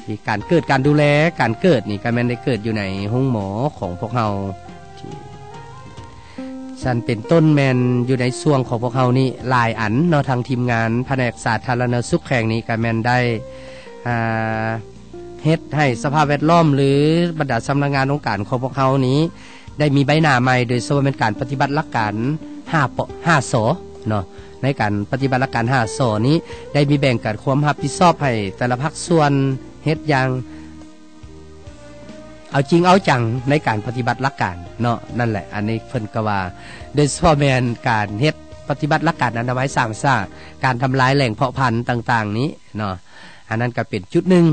ມີການເກີດ ການດູແລການເກີດນີ້ ກໍແມ່ນໄດ້ເກີດຢູ່ໃນໂຮງໝໍຂອງພວກເຮົາ ຊັ້ນເປັນຕົ້ນແມ່ນຢູ່ໃນຊ່ວງຂອງພວກເຮົານີ້ຫຼາຍອັນເນາະ. ທາງທີມງານພະແນກສາທາລະນະສຸກແຂວງນີ້ກໍແມ່ນໄດ້ ອາ ເຮັດໃຫ້ສະພາບແວດລ້ອມ ຫຼື ບັນດາສຳນັກງານອົງການຂອງພວກເຮົານີ້ ໄດ້ມີໃບໜ້າໃໝ່ ໂດຍສະເພາະແມ່ນການປະຕິບັດຫຼັກການຫ້າ ປ ຫ້າ ສ ເນາະ ໃນການປະຕິບັດຫຼັກການຫ້າ ຊ ນີ້ ໄດ້ມີແບ່ງການຄວາມຮັບຜິດຊອບໃຫ້ແຕ່ລະພາກສ່ວນເຮັດຢ່າງ ເອົາຈິງເອົາຈັງໃນການປະຕິບັດຫຼັກການເນາະ. ນັ້ນແຫຼະ ອັນນີ້ເພິ່ນກໍວ່າ ໂດຍສະເພາະແມ່ນການເຮັດປະຕິບັດຫຼັກການອະນາໄມສາມສາ ການທຳລາຍແຫຼ່ງເພາະພັນຕ່າງໆນີ້ເນາະ ອັນນັ້ນກໍເປັນຈຸດໜຶ່ງ.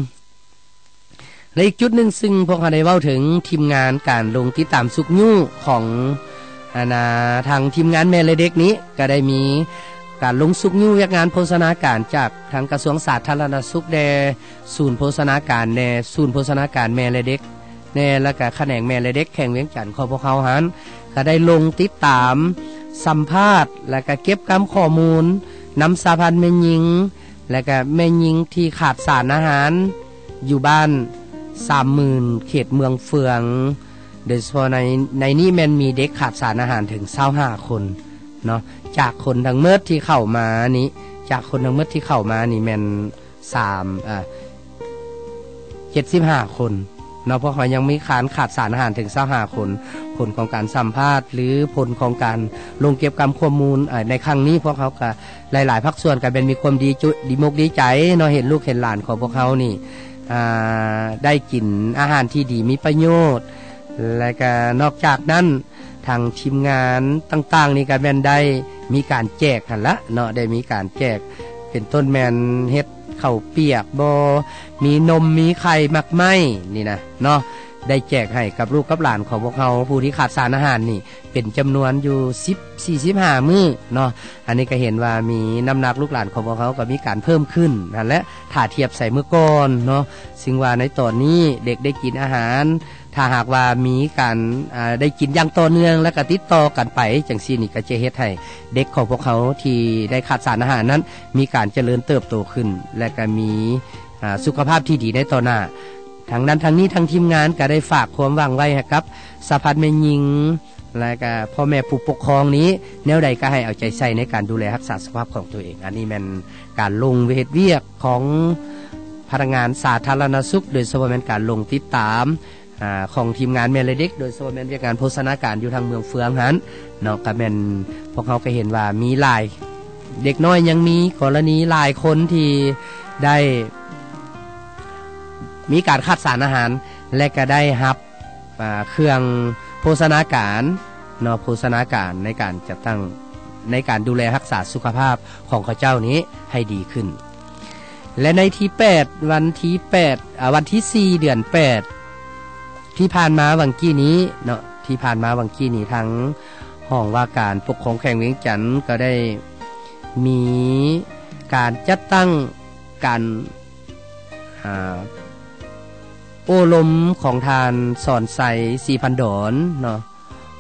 ແລະ ອີກຈຸດໜຶ່ງ ຊຶ່ງພວກເຮົາໄດ້ເວົ້າເຖິງທີມງານການລົງຕິດຕາມຊຸກຍູ້ຂອງ ອັນນາ ທາງທີມງານແມ່ແລະເດັກນີ້ ກໍໄດ້ມີການລົງຊຸກຍູ້ວຽກງານໂພຊະນາການຈາກທາງກະຊວງສາທາລະນະສຸກແດ່ ສູນໂພຊະນາການແດ່ ສູນໂພຊະນາການແມ່ແລະເດັກແດ່ ແລ້ວກະຂະແໜງແມ່ແລະເດັກແຂວງວຽງຈັນຂອງພວກເຮົາຫັ້ນ ກະໄດ້ລົງຕິດຕາມ ສຳພາດ ແລ້ວກະເກັບກຳຂໍ້ມູນນຳສະຫະພັນແມ່ຍິງ ແລ້ວກະແມ່ຍິງທີ່ຂາດສານອາຫານຢູ່ບ້ານສາມໝື່ນ ເຂດເມືອງເຟືອງ ໂດຍສະເພາະໃນ ໃນນີ້ແມ່ນມີເດັກຂາດສານອາຫານເຖິງຊາວຫ້າຄົນເນາະ. ຈາກຄົນທັງໝົດທີ່ເຂົ້າມານີ້ ຈາກຄົນທັງໝົດທີ່ເຂົ້າມານີ້ແມ່ນ ສາມ ເອີ ເຈັດສິບຫ້າຄົນເນາະ. ພວກເຮົາຍັງມີການຂາດສານອາຫານເຖິງຊາວຫ້າຄົນ. ຜົນຂອງການສຳພາດ ຫຼື ຜົນຂອງການລົງເກັບກຳຂໍ້ມູນ ເອີ ໃນຄັ້ງນີ້ ພວກເຮົາກະຫຼາຍໆພາກສ່ວນກະແມ່ນມີຄວາມດີຈຸ ດີມົກດີໃຈເນາະ ເຫັນລູກເຫັນຫຼານຂອງພວກເຮົານີ້ ອ່າ ໄດ້ກິນອາຫານທີ່ດີມີປະໂຫຍດ ແລະກະນອກຈາກນັ້ນ ທາງທີມງານຕ່າງໆນີ້ກໍແມ່ນໄດ້ມີການແຈກຫັ້ນລະເນາະ ໄດ້ມີການແຈກ ເປັນຕົ້ນແມ່ນເຮັດເຂົ້າປຽກບໍ ມີນົມ ມີໄຂ່ ໝາກໄມ້ນີ້ນະເນາະ ໄດ້ແຈກໃຫ້ກັບລູກກັບຫຼານຂອງພວກເຮົາ ຜູ້ທີ່ຂາດສານອາຫານນີ້ ເປັນຈຳນວນຢູ່ສິບ ສີ່ສິບຫ້າມື້ເນາະ. ອັນນີ້ກໍເຫັນວ່າມີນ້ຳໜັກລູກຫຼານຂອງພວກເຮົາກໍມີການເພີ່ມຂຶ້ນຫັ້ນແຫຼະ ຖ້າທຽບໃສ່ເມື່ອກ່ອນເນາະ. ຊຶ່ງວ່າໃນຕອນນີ້ເດັກໄດ້ກິນອາຫານ ຖ້າຫາກວ່າມີການ ອ່າ ໄດ້ກິນຢ່າງຕໍ່ເນື່ອງ ແລະກະຕິດຕໍ່ກັນໄປຈັ່ງຊີ້ນີ້ ກະຈະເຮັດໃຫ້ເດັກຂອງພວກເຮົາທີ່ໄດ້ຂາດສານອາຫານນັ້ນ ມີການຈະເລີນເຕີບໂຕຂຶ້ນ ແລະກະມີ ອ່າ ສຸຂະພາບທີ່ດີໃນຕໍ່ໜ້າ. ທັງນັ້ນທັງນີ້ ທາງທີມງານກະໄດ້ຝາກຄວາມຫວັງໄວ້ໃຫ້ກັບສະຫະພັນແມ່ຍິງ ແລະກະພໍ່ແມ່ຜູ້ປົກຄອງນີ້ ແນວໃດກະໃຫ້ເອົາໃຈໃສ່ໃນການດູແລຮັກສາສຸຂະພາບຂອງຕົວເອງ. ອັນນີ້ແມ່ນການລົງເຮັດວຽກຂອງພະນັກງານສາທາລະນະສຸກ ໂດຍສະເພາະແມ່ນການລົງຕິດຕາມ ອ່າ ຂອງທີມງານແມ່ແລະເດັກ ໂດຍສະເພາະແມ່ນວຽກງານໂພຊະນາການຢູ່ທາງເມືອງເຟືອງຫັ້ນເນາະ ກະແມ່ນພວກເຮົາກະເຫັນວ່າມີຫຼາຍ ເດັກນ້ອຍຍັງມີກໍລະນີຫຼາຍຄົນທີ່ໄດ້ມີການຂາດສານອາຫານ ແລະກະໄດ້ຮັບ ອ່າ ເຄື່ອງໂພຊະນາການເນາະ ໂພຊະນາການໃນການຈັດຕັ້ງ ໃນການດູແລຮັກສາສຸຂະພາບຂອງເຂົາເຈົ້ານີ້ໃຫ້ດີຂຶ້ນ. ແລະໃນທີແປດ ວັນທີແປດ ອ່າ ວັນທີສີ່ ເດືອນແປດ ທີ່ຜ່ານມາຫວ່າງກີ້ນີ້ເນາະ ທີ່ຜ່ານມາຫວ່າງກີ້ນີ້ ທາງຫ້ອງວ່າການປົກຄອງແຂວງວຽງຈັນກໍໄດ້ມີການຈັດຕັ້ງການ ອ່າ ໂອ້ລົມຂອງທ່ານ ສອນໄຊ ສີພັນດອນ ເນາະ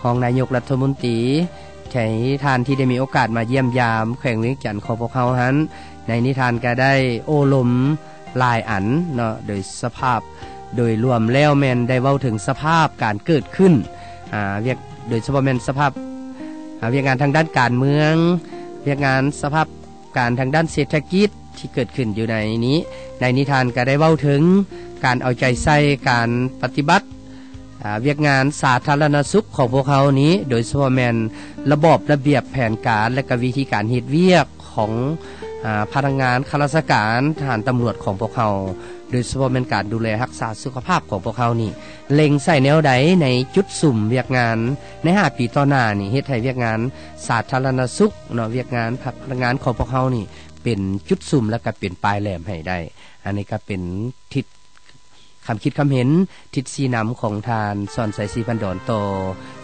ຮອງນາຍົກລັດຖະມົນຕີ ໃຫ້ທ່ານທີ່ໄດ້ມີໂອກາດມາຢ້ຽມຢາມແຂວງວຽງຈັນຂອງພວກເຮົາຫັ້ນ ໃນນີ້ທ່ານກະໄດ້ໂອ້ລົມຫຼາຍອັນເນາະ ໂດຍສະພາບໂດຍລວມແລ້ວແມ່ນໄດ້ເວົ້າເຖິງສະພາບການເກີດຂຶ້ນ ອາ ວຽກ ໂດຍສະເພາະແມ່ນສະພາບ ອາ ວຽກງານທາງດ້ານການເມືອງ ວຽກງານສະພາບ ການທາງດ້ານເສດຖະກິດທີ່ເກີດຂຶ້ນຢູ່ໃນນີ້ ໃນນິທານກໍໄດ້ເວົ້າເຖິງການເອົາໃຈໃສ່ການປະຕິບັດ ອາ ວຽກງານສາທາລະນະສຸກຂອງພວກເຮົານີ້ ໂດຍສະເພາະແມ່ນລະບອບລະບຽບແຜນການ ແລະ ກະວິທີການເຮັດວຽກຂອງ ອາ ພະນັກງານຂ້າລາຊະການ ທະຫານ ຕຳຫຼວດຂອງພວກເຮົາ ໂດຍສະເພາະແມ່ນການດູແລຮັກສາສຸຂະພາບຂອງພວກເຮົານີ້ ເລັງໃສ່ແນວໃດໃນຈຸດສຸມວຽກງານໃນຫ້າປີຕໍ່ໜ້ານີ້ ເຮັດໃຫ້ວຽກງານສາທາລະນະສຸກເນາະ ວຽກງານພະນັກງານຂອງພວກເຮົານີ້ ເປັນຈຸດສຸມ ແລະ ກະເປັນປາຍແຫຼມໃຫ້ໄດ້. ອັນນີ້ກະເປັນທິດ ຄຳຄິດຄຳເຫັນ ທິດຊີ້ນຳຂອງທ່ານ ສອນໄຊ ສີພັນດອນ ຕໍ່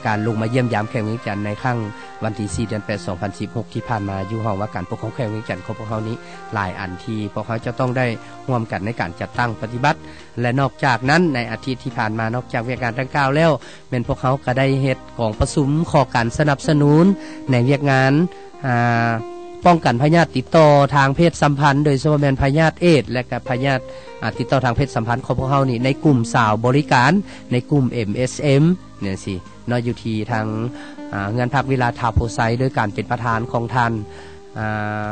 ການລົງມາຢ້ຽມຢາມແຂວງວຽງຈັນໃນຄັ້ງວັນທີສີ່ ເດືອນແປດ ສອງພັນສິບຫົກ ທີ່ຜ່ານມາ ຢູ່ຫ້ອງວ່າການປົກຄອງແຂວງວຽງຈັນຂອງພວກເຮົານີ້ ຫຼາຍອັນທີ່ພວກເຮົາຈະຕ້ອງໄດ້ຮ່ວມກັນໃນການຈັດຕັ້ງປະຕິບັດ ແລະ ນອກຈາກນັ້ນ ໃນອາທິດທີ່ຜ່ານມາ ນອກຈາກວຽກງານດັ່ງກ່າວແລ້ວ ແມ່ນພວກເຮົາກະໄດ້ເຮັດກອງປະຊຸມຂໍ້ການສະໜັບສະໜູນໃນວຽກງານ ອ່າ ປ້ອງກັນພະຍາດຕິດຕໍ່ທາງເພດສຳພັນ ໂດຍສະເພາະແມ່ນພະຍາດເອດ ແລະ ກະພະຍາດ ອ່າ ຕິດຕໍ່ທາງເພດສຳພັນຂອງພວກເຮົານີ້ ໃນກຸ່ມສາວບໍລິການ ໃນກຸ່ມ ເອັມ ເອສ ເອັມ ຈັ່ງຊີ້ເນາະ ຢູ່ທີ່ທາງ ອ່າ ເຮືອນພັກວິລາທາໂພໄຊ ໂດຍການເປັນປະທານຂອງທ່ານ ອ່າ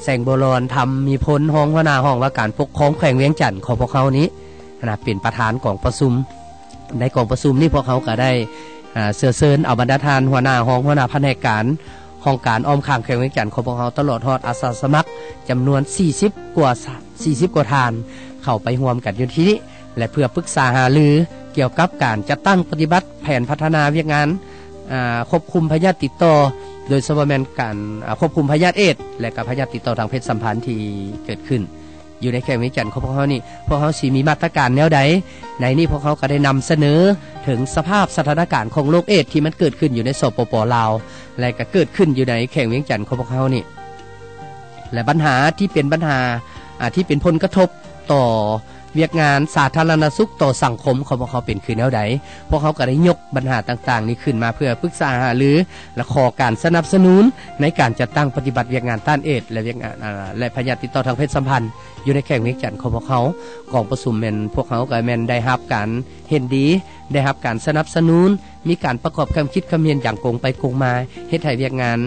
ແສງບົວລອນ ທຳມີພົນ ຮອງຫົວໜ້າຫ້ອງວ່າການປົກຄອງແຂວງວຽງຈັນຂອງພວກເຮົານີ້ນະ ເປັນປະທານກອງປະຊຸມ. ໃນກອງປະຊຸມນີ້ພວກເຮົາກະໄດ້ ອ່າ ເຊື້ອເຊີນເອົາບັນດາທ່ານຫົວໜ້າຫ້ອງ ຫົວໜ້າພະແນກການ ຫ້ອງການອ້ອມຂ້າງແຂວງວຽງຈັນຂອງພວກເຮົາ ຕະຫຼອດຮອດອາສາສະໝັກຈຳນວນສີ່ສິບກວ່າ ສີ່ສິບກວ່າທ່ານ ເຂົ້າໄປຮ່ວມກັນຢູ່ທີ່ນີ້ ແລະ ເພື່ອປຶກສາຫາລືກ່ຽວກັບການຈັດຕັ້ງປະຕິບັດແຜນພັດທະນາວຽກງານ ອາ ຄວບຄຸມພະຍາດຕິດຕໍ່ ໂດຍສະເພາະແມ່ນການ ອາ ຄວບຄຸມພະຍາດເອດ ແລະ ກະພະຍາດຕິດຕໍ່ທາງເພດສຳພັນທີ່ເກີດຂຶ້ນຢູ່ໃນແຂວງວຽງຈັນຂອງພວກເຮົານີ້ ພວກເຮົາຊິມີມາດຕະການແນວໃດ? ໃນນີ້ພວກເຮົາກະໄດ້ນຳສະເໜີເຖິງສະພາບສະຖານະການຂອງໂລກເອດທີ່ມັນເກີດຂຶ້ນຢູ່ໃນ ສປປ ລາວ ແລະ ກະເກີດຂຶ້ນຢູ່ໃນແຂວງວຽງຈັນຂອງພວກເຮົານີ້ ແລະ ບັນຫາທີ່ເປັນບັນຫາ ອາ ທີ່ເປັນຜົນກະທົບຕໍ່ວຽກງານສາທາລະນະສຸກ ຕໍ່ສັງຄົມຂອງພວກເຮົາເປັນຄືແນວໃດ? ພວກເຮົາກະໄດ້ຍົກບັນຫາຕ່າງໆນີ້ຂຶ້ນມາເພື່ອປຶກສາຫາລື ແລະ ຂໍການສະໜັບສະໜູນໃນການຈັດຕັ້ງປະຕິບັດວຽກງານຕ້ານເອດ ແລະ ວຽກງານ ອາ ແລະ ພະຍາດຕິດຕໍ່ທາງເພດສຳພັນຢູ່ໃນແຂວງວຽງຈັນຂອງພວກເຮົາ. ກອງປະຊຸມແມ່ນ ພວກເຮົາກະແມ່ນໄດ້ຮັບການເຫັນດີ ໄດ້ຮັບການສະໜັບສະໜູນ ມີການປະກອບຄຳຄິດຄຳເຫັນຢ່າງກົງໄປກົງມາ ເຮັດໃຫ້ວຽກງານ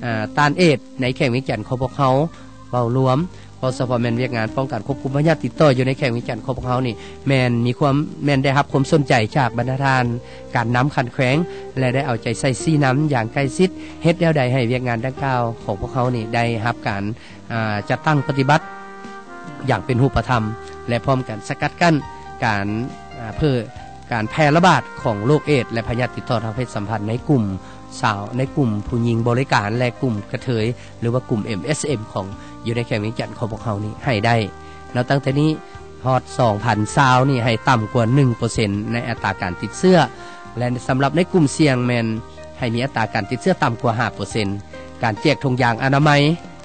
ອາ ຕ້ານເອດໃນແຂວງວຽງຈັນຂອງພວກເຮົາ ເວົ້າລວມ ເວົ້າສະເພາະແມ່ນວຽກງານປ້ອງກັນຄວບຄຸມພະຍາດຕິດຕໍ່ຢູ່ໃນແຂວງວຽງຈັນຂອງພວກເຮົານີ້ ແມ່ນມີຄວາມ ແມ່ນໄດ້ຮັບຄວາມສົນໃຈຈາກບັນດາທ່ານການນຳຂັ້ນແຂວງ ແລະ ໄດ້ເອົາໃຈໃສ່ຊີ້ນຳຢ່າງໃກ້ຊິດ ເຮັດແນວໃດໃຫ້ວຽກງານດັ່ງກ່າວຂອງພວກເຮົານີ້ໄດ້ຮັບການ ອາ ຈັດຕັ້ງປະຕິບັດຢ່າງເປັນຮູບປະທຳ ແລະ ພ້ອມກັນສະກັດກັ້ນການ ອາ ເພີ້ ການແຜ່ລະບາດຂອງໂລກເອດ ແລະ ພະຍາດຕິດຕໍ່ທາງເພດສຳພັນໃນກຸ່ມສາວ ໃນກຸ່ມຜູ້ຍິງບໍລິການ ແລະ ກຸ່ມກະເທີຍ ຫຼືວ່າກຸ່ມ ເອັມເອສເອັມ ຂອງ ຢູ່ໃນແຂວງວຽງຈັນຂອງພວກເຮົານີ້ໃຫ້ໄດ້ເນາະ. ຕັ້ງແຕ່ນີ້ຮອດສອງພັນຊາວນີ້ໃຫ້ຕ່ຳກວ່າໜຶ່ງເປີເຊັນໃນອັດຕາການຕິດເຊື້ອ ແລະ ສຳລັບໃນກຸ່ມສ່ຽງແມ່ນໃຫ້ມີອັດຕາການຕິດເຊື້ອຕ່ຳກວ່າຫ້າເປີເຊັນ. ການແຈກຖົງຢາງອະນາໄມ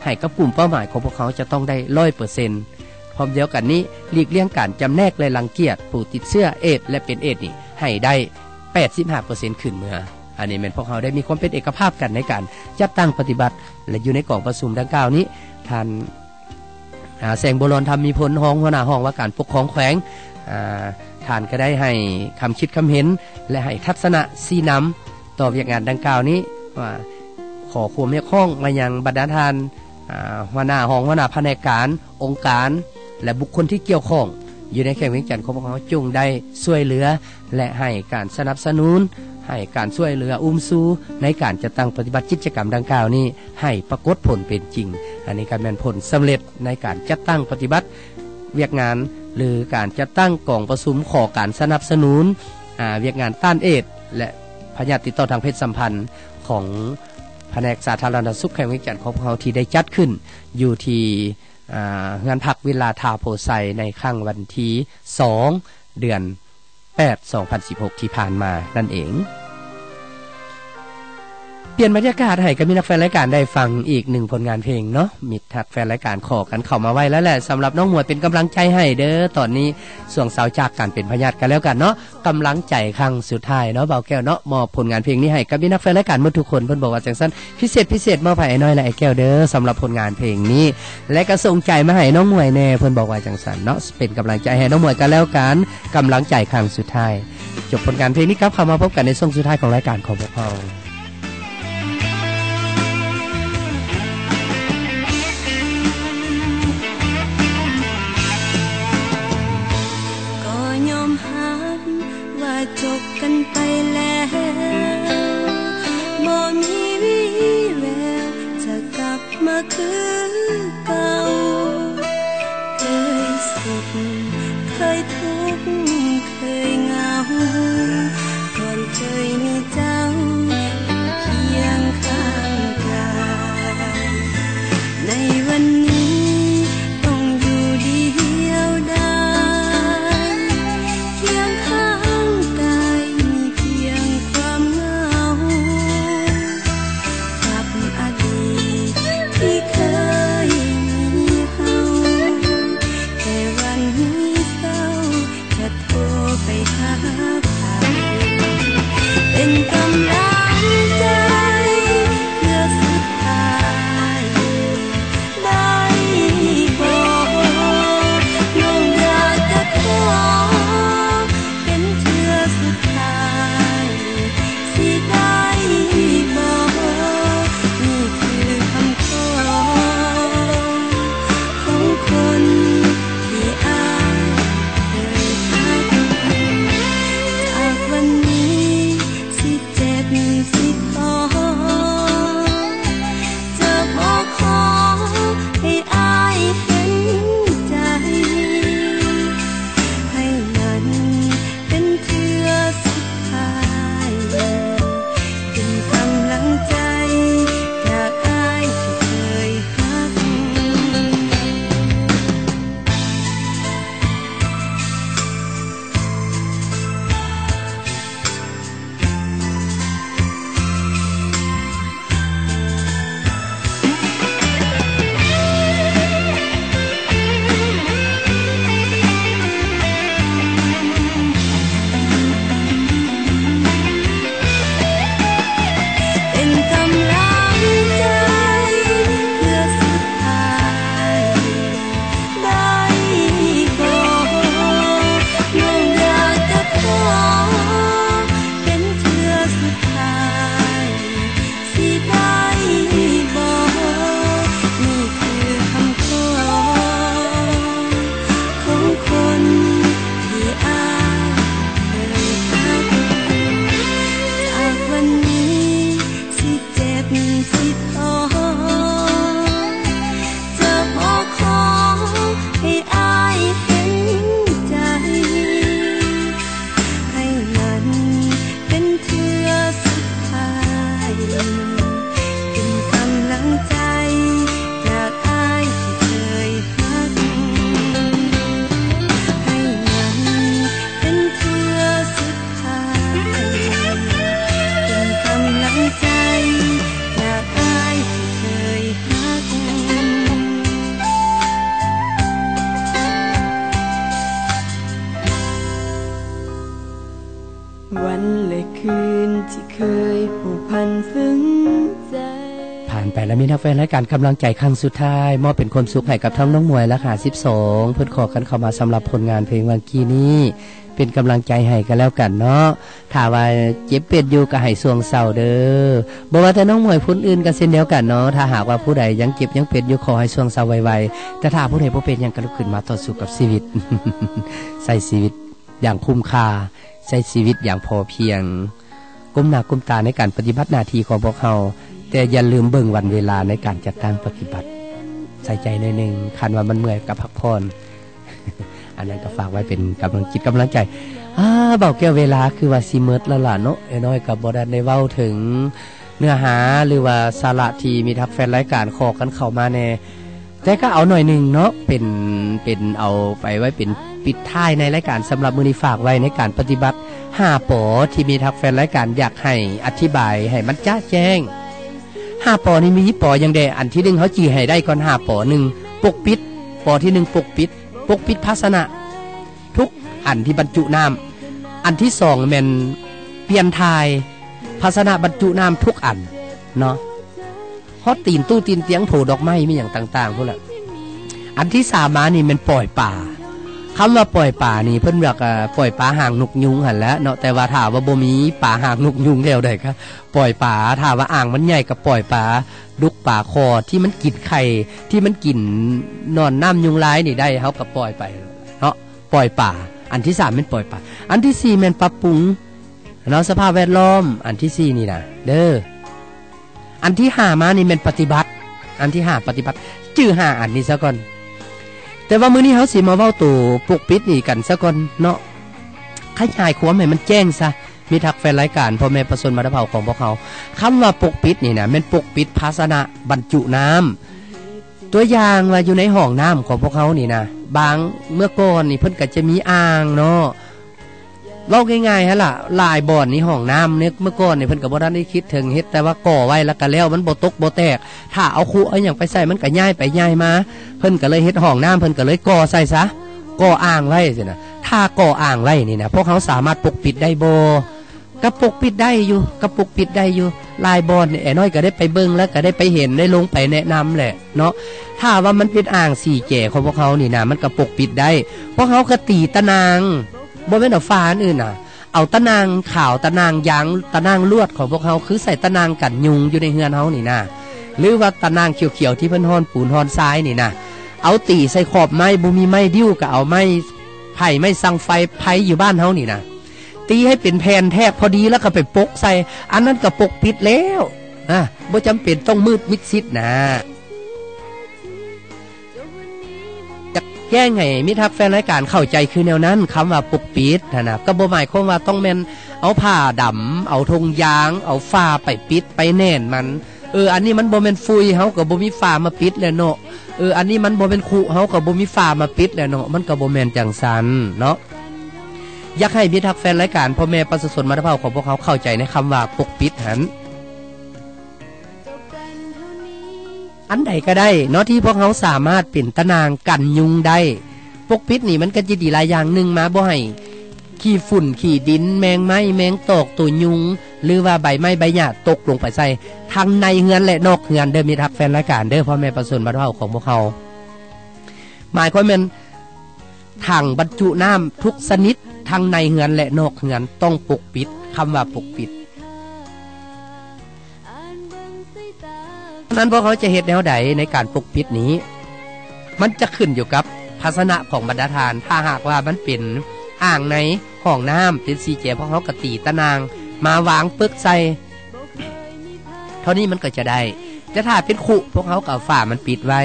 ໃຫ້ກັບກຸ່ມເປົ້າໝາຍຂອງພວກເຮົາຈະຕ້ອງໄດ້ຮ້ອຍເປີເຊັນ. ພ້ອມດຽວກັນນີ້ ຫຼີກລ່ຽງການຈຳແນກ ແລະ ລັງກຽດຜູ້ຕິດເຊື້ອເອດ ແລະ ເປັນເອດນີ້ໃຫ້ໄດ້ແປດສິບຫ້າເປີເຊັນຄືນເມືອ. ອັນນີ້ແມ່ນພວກເຮົາໄດ້ມີຄວາມເປັນເອກະພາບກັນໃນການຈັດຕັ້ງປະຕິບັດ ແລະ ຢູ່ໃນກອງປະຊຸມດັ່ງກ່າວນີ້ ທ່ານ ອາ ແສງບົວລອນ ທຳມີພົນ ຮອງຫົວໜ້າຫ້ອງວ່າການປົກຄອງແຂວງ ອາ ທ່ານກະໄດ້ໃຫ້ຄຳຄິດຄຳເຫັນ ແລະ ໃຫ້ທັດສະນະຊີ້ນຳຕໍ່ວຽກງານດັ່ງກ່າວນີ້ ວ່າຂໍຄວາມຮຽກຮ້ອງມາຍັງບັນດາທ່ານ ອາ ຫົວໜ້າຫ້ອງ ຫົວໜ້າພະແນກການ ອົງການ ແລະ ບຸກຄົນທີ່ກ່ຽວຂ້ອງຢູ່ໃນແຂວງວຽງຈັນຂອງພວກເຮົາ ຈົ່ງໄດ້ຊ່ວຍເຫຼືອ ແລະ ໃຫ້ການສະໜັບສະໜູນ ໃຫ້ການຊ່ວຍເຫຼືອອຸ້ມຊູໃນການຈັດຕັ້ງປະຕິບັດກິດຈະກຳດັ່ງກ່າວນີ້ໃຫ້ປາກົດຜົນເປັນຈິງ. ອັນນີ້ກະແມ່ນຜົນສຳເລັດໃນການຈັດຕັ້ງປະຕິບັດວຽກງານ ຫຼື ການຈັດຕັ້ງກອງປະຊຸມຂໍການສະໜັບສະໜູນ ອາ ວຽກງານຕ້ານເອດ ແລະ ພະຍາດຕິດຕໍ່ທາງເພດສຳພັນຂອງພະແນກສາທາລະນະສຸກແຂວງວຽງຈັນຂອງພວກເຮົາ ທີ່ໄດ້ຈັດຂຶ້ນຢູ່ທີ່ ອາ ເຮືອນພັກວິລາທາວໂພໄຊ ໃນຄັ້ງວັນທີສອງ ເດືອນແປດ ສອງພັນສິບຫົກ ທີ່ຜ່ານມານັ້ນເອງ. ປ່ຽນບັນຍາກາດໃຫ້ກັບມິດຮັກແຟນລາຍການໄດ້ຟັງອີກໜຶ່ງຜົນງານເພງເນາະ. ມິດຮັກແຟນລາຍການຂໍກັນເຂົ້າມາໄວ້ແລ້ວແຫຼະ ສຳລັບນ້ອງໝວຍເປັນກຳລັງໃຈໃຫ້ເດີ. ຕອນນີ້ຊ່ວງເຊົາຈາກການເປັນພະຍາດກັນແລ້ວກັນເນາະ. ກຳລັງໃຈຄັ້ງສຸດທ້າຍເນາະ ບ່າວແກ້ວເນາະ ມອບຜົນງານເພງນີ້ໃຫ້ກັບມິດຮັກແຟນລາຍການໝົດທຸກຄົນ. ເພິ່ນບອກວ່າຈັ່ງຊັ້ນ ພິເສດ ພິເສດ ມອບໃຫ້ອ້າຍນ້ອຍ ແລະ ອ້າຍແກ້ວເດີ ສຳລັບຜົນງານເພງນີ້ ແລະ ກະສົ່ງໃຈມາໃຫ້ນ້ອງໝວຍແນ່ ເພິ່ນບອກວ່າຈັ່ງຊັ້ນເນາະ. ເປັນກຳລັງໃຈໃຫ້ນ້ອງໝວຍກັນແລ້ວກັນ ກຳລັງໃຈຄັ້ງສຸດທ້າຍ. ຈົບຜົນງານເພງນີ້ ກັບເຂົ້າມາພົບກັນໃນຊ່ວງສຸດທ້າຍຂອງລາຍການຂອງພວກເຮົາ. ກໍຍອມຮັບວ່າຈົບກັນໄປແລ້ວ ບໍ່ມີວີ່ແວວຈະກັບມາຄືເກົ່າ. ເຄີຍສຸກ ເຄີຍທຸກ ເຄີຍເຫງົາ ກ່ອນເຄີຍມີເຈົ້າຢູ່ຄຽງຂ້າງກາຍ. ໃນວັນນີ້ຕ້ອງຢູ່ດຽວດາຍ ຄຽງຂ້າງກາຍມີພຽງຄວາມເຫງົາ ກັບອະດີດທີ່ເຄີຍມີເຮົາ ແຕ່ວັນນີ້ເສົ້າ ເປັນກຳລັງໃຈຈາກອ້າຍທີ່ເຄີຍຮັກ ໃຫ້ມັນເປັນເທື່ອສຸດທ້າຍ ເປັນກຳລັງໃຈຈາກອ້າຍທີ່ເຄີຍຮັກ. ວັນແລະຄືນທີ່ເຄີຍຜູກພັນເຊິ່ງໃຈ. ຜ່ານໄປແລ້ວ ມິດຮັກແຟນລາຍການ ກຳລັງໃຈຄັ້ງສຸດທ້າຍ ມອບເປັນຄວາມສຸກໃຫ້ກັບທັງນ້ອງໝວຍ ແລະ ຫ້າສິບສອງ ເພິ່ນຂໍກັນເຂົ້າມາສຳລັບຜົນງານເພງວັນກີ້ນີ້ ເປັນກຳລັງໃຈໃຫ້ກັນແລ້ວກັນເນາະ. ຖ້າວ່າເຈັບເປັນຢູ່ກໍໃຫ້ຊ່ວງເຊົາເດີ. ບໍ່ວ່າແຕ່ນ້ອງໝວຍ ຜູ້ອື່ນກໍເຊັ່ນດຽວກັນເນາະ. ຖ້າຫາກວ່າຜູ້ໃດຍັງເຈັບຍັງເປັນຢູ່ ຂໍໃຫ້ຊ່ວງເຊົາໄວໆ. ແຕ່ຖ້າຜູ້ໃດບໍ່ເປັນຫຍັງ ກໍລຸກຂຶ້ນມາຕໍ່ສູ້ກັບຊີວິດ ໃຊ້ຊີວິດ ຢ່າງຄຸ້ມຄ່າ, ໃຊ້ຊີວິດຢ່າງພໍພຽງ, ກົ້ມໜ້າກົ້ມຕາໃນການປະຕິບັດໜ້າທີ່ຂອງພວກເຮົາ, ແຕ່ຢ່າລືມເບິ່ງວັນເວລາໃນການຈັດຕັ້ງປະຕິບັດ. ໃສ່ໃຈໜ້ອຍໜຶ່ງ, ຄັນວ່າມັນເມື່ອຍກໍພັກຜ່ອນ. ອັນນັ້ນກໍຝາກໄວ້ເປັນກຳລັງຈິດກຳລັງໃຈ. ອາ ເບົາແກ້ວ ເວລາຄືວ່າຊິໝົດແລ້ວລະເນາະ. ເອື້ອຍນ້ອຍກໍບໍ່ໄດ້ເວົ້າເຖິງເນື້ອຫາ ຫຼືວ່າສາລະທີ່ມິດຮັກແຟນລາຍການຂໍກັນເຂົ້າມາແດ່. ແຕ່ກໍເອົາໜ້ອຍໜຶ່ງເນາະ ເປັນ ເປັນເອົາໄປໄວ້ເປັນປິດທ້າຍໃນລາຍການສຳລັບມື້ນີ້ ຝາກໄວ້ໃນການປະຕິບັດຫ້າ ປ ທີ່ມິດຮັກແຟນລາຍການຢາກໃຫ້ອະທິບາຍໃຫ້ມັນຈະແຈ້ງ. ຫ້າ ປ ນີ້ມີ ປ ຫຍັງແດ່? ອັນທີໜຶ່ງ ເຮົາຈີໃຫ້ໄດ້ກ່ອນ ຫ້າ ປ. ໜຶ່ງ ປົກປິດ. ປ ທີໜຶ່ງ ປົກປິດ, ປົກປິດພາຊະນະທຸກອັນທີ່ບັນຈຸນ້ຳ. ອັນທີສອງ ແມ່ນປ່ຽນຖ່າຍ ພາຊະນະບັນຈຸນ້ຳທຸກອັນເນາະ. ຮອດຕີນຕູ້ຕີນຕຽງ ໂຖດອກໄມ້ ມີຫຍັງຕ່າງໆພຸ້ນລະ. ອັນທີສາມມານີ້ແມ່ນປ່ອຍປາ. ຄຳວ່າປ່ອຍປານີ້ ເພິ່ນວ່າ ເອີ ປ່ອຍປາຫາງນົກຍຸງຫັ້ນແຫຼະເນາະ, ແຕ່ວ່າຖ້າວ່າບໍ່ມີປາຫາງນົກຍຸງແນວໃດ ກໍປ່ອຍປາ. ຖ້າວ່າອ່າງມັນໃຫຍ່ ກໍປ່ອຍປາດຸກປາຄໍ່ ທີ່ມັນກິນໄຂ່ ທີ່ມັນກິນໜອນນ້ຳຍຸງລາຍນີ້ໄດ້ ເຮົາກໍປ່ອຍໄປເນາະ. ປ່ອຍປາ. ອັນທີສາມແມ່ນປ່ອຍປາ. ອັນທີສີ່ແມ່ນປັບປຸງເນາະ ສະພາບແວດລ້ອມ. ອັນທີສີ່ນີ້ນະເດີ. ອັນທີຫ້າມານີ້ແມ່ນປະຕິບັດ. ອັນທີຫ້າປະຕິບັດ. ຈື່ຫ້າອັນນີ້ຊະກ່ອນ. ແຕ່ວ່າມື້ນີ້ເຮົາຊິມາເວົ້າໂຕປົກປິດນີ້ກັນຊະກ່ອນເນາະ. ຂະຫຍາຍຄວາມໃຫ້ມັນແຈ້ງຊະ ມິດຮັກແຟນລາຍການ ພໍ່ແມ່ປະຊາຊົນບັນດາເຜົ່າຂອງພວກເຮົາ. ຄຳວ່າປົກປິດນີ້ນະ ແມ່ນປົກປິດພາຊະນະບັນຈຸນ້ຳ. ຕົວຢ່າງວ່າຢູ່ໃນຫ້ອງນ້ຳຂອງພວກເຮົານີ້ນະ ບາງ ເມື່ອກ່ອນນີ້ເພິ່ນກໍຈະມີອ່າງເນາະ. ເວົ້າງ່າຍໆຫັ້ນລະ ຫຼາຍບ່ອນນີ້ຫ້ອງນ້ຳເມື່ອກ່ອນນີ້ເພິ່ນກໍບໍ່ທັນໄດ້ຄິດເຖິງ ເຮັດແຕ່ວ່າກໍ່ໄວ້ແລ້ວກໍແລ້ວ ມັນບໍ່ຕົກບໍ່ແຕກ. ຖ້າເອົາຄຸເອົາຫຍັງໄປໃສ່ ມັນກໍຍ້າຍໄປຍ້າຍມາ. ເພິ່ນກໍເລີຍເຮັດຫ້ອງນ້ຳ ເພິ່ນກໍເລີຍກໍ່ໃສ່ຊະ ກໍ່ອ່າງໄວ້ຊີ້ນະ. ຖ້າກໍ່ອ່າງໄວ້ນີ້ນະ ພວກເຮົາສາມາດປົກປິດໄດ້ບໍ່? ກໍປົກປິດໄດ້ຢູ່ ກໍປົກປິດໄດ້ຢູ່. ຫຼາຍບ່ອນແອນ້ອຍກໍໄດ້ໄປເບິ່ງ ແລ້ວກໍໄດ້ໄປເຫັນ ໄດ້ລົງໄປແນະນຳແຫຼະເນາະ. ຖ້າວ່າມັນເປັນອ່າງສີ່ແຈຂອງພວກເຮົານີ້ນະ ມັນກໍປົກປິດໄດ້. ພວກເຮົາກໍຕີຕາໜ່າງ ບໍ່ແມ່ນເອົາຝາອັນອື່ນນະ, ເອົາຕາໜ່າງຂາວ ຕາໜ່າງຢາງ ຕາໜ່າງລວດຂອງພວກເຮົາ ຄືໃສ່ຕາໜ່າງກັນຍຸງຢູ່ໃນເຮືອນເຮົານີ້ນະ ຫຼືວ່າຕາໜ່າງຂຽວໆທີ່ເພິ່ນຮ່ອນປູນຮ່ອນຊາຍນີ້ນະ. ເອົາຕີໃສ່ຂອບໄມ້ ບໍ່ມີໄມ້ດິ້ວກໍເອົາໄມ້ໄຜ່ ໄມ້ສັງໄຟໄຜ່ຢູ່ບ້ານເຮົານີ້ນະ ຕີໃຫ້ເປັນແຜ່ນແທກພໍດີ ແລ້ວກໍໄປປົກໃສ່. ອັນນັ້ນກໍປົກປິດແລ້ວ ອາ ບໍ່ຈຳເປັນຕ້ອງມືດມິດຊິດນະ. ຢາກແຈ້ງໃຫ້ມິດຮັກແຟນລາຍການເຂົ້າໃຈຄືແນວນັ້ນ. ຄຳວ່າປົກປິດຫັ້ນນະ ກໍບໍ່ໝາຍຄວາມວ່າຕ້ອງແມ່ນເອົາຜ້າດຳ ເອົາຖົງຢາງ ເອົາຝາໄປປິດໄປແໜ້ນມັນ. ເອີ ອັນນີ້ມັນບໍ່ແມ່ນຝຸ່ນ ເຮົາກໍບໍ່ມີຝາມາປິດແຫຼະເນາະ. ເອີ ອັນນີ້ມັນບໍ່ແມ່ນຄຸ ເຮົາກໍບໍ່ມີຝາມາປິດແຫຼະເນາະ. ມັນກໍບໍ່ແມ່ນຈັ່ງຊັ້ນເນາະ. ຢາກໃຫ້ມິດຮັກແຟນລາຍການ ພໍ່ແມ່ປະຊາຊົນບັນດາເຜົ່າຂອງພວກເຮົາເຂົ້າໃຈໃນຄຳວ່າປົກປິດຫັ້ນ. ອັນໃດກໍໄດ້ເນາະ ທີ່ພວກເຮົາສາມາດເປັນຕາໜ່າງກັນຍຸງໄດ້. ປົກປິດນີ້ມັນກໍຈະດີຫຼາຍຢ່າງ. ໜຶ່ງມາ ບໍ່ໃຫ້ຂີ້ຝຸ່ນຂີ້ດິນ ແມງໄມ້ແມງຕອກ ໂຕຍຸງ ຫຼືວ່າໃບໄມ້ໃບຫຍ້າຕົກລົງໄປໃສ່ ທັງໃນເຮືອນ ແລະ ນອກເຮືອນເດີ ມິດຮັກແຟນລາຍການເດີ ພໍ່ແມ່ປະຊາຊົນບັນດາເຜົ່າຂອງພວກເຮົາ. ໝາຍຄວາມແມ່ນ ຖັງບັນຈຸນ້ຳທຸກຊະນິດ ທັງໃນເຮືອນ ແລະ ນອກເຮືອນ ຕ້ອງປົກປິດ. ຄຳວ່າປົກປິດ ນັ້ນ ພວກເຮົາຈະເຮັດແນວໃດໃນການປົກປິດນີ້? ມັນຈະຂຶ້ນຢູ່ກັບພາຊະນະຂອງບັນດາທ່ານ. ຖ້າຫາກວ່າມັນເປັນອ່າງໃນຫ້ອງນ້ຳ ເປັນສີ່ແຈ ພວກເຮົາກໍຕີຕາໜ່າງມາວາງປຶກໃສ່ ເທົ່ານີ້ມັນກໍຈະໄດ້. ແຕ່ຖ້າເປັນຄຸ ພວກເຮົາກໍເອົາຝາມັນປິດໄວ້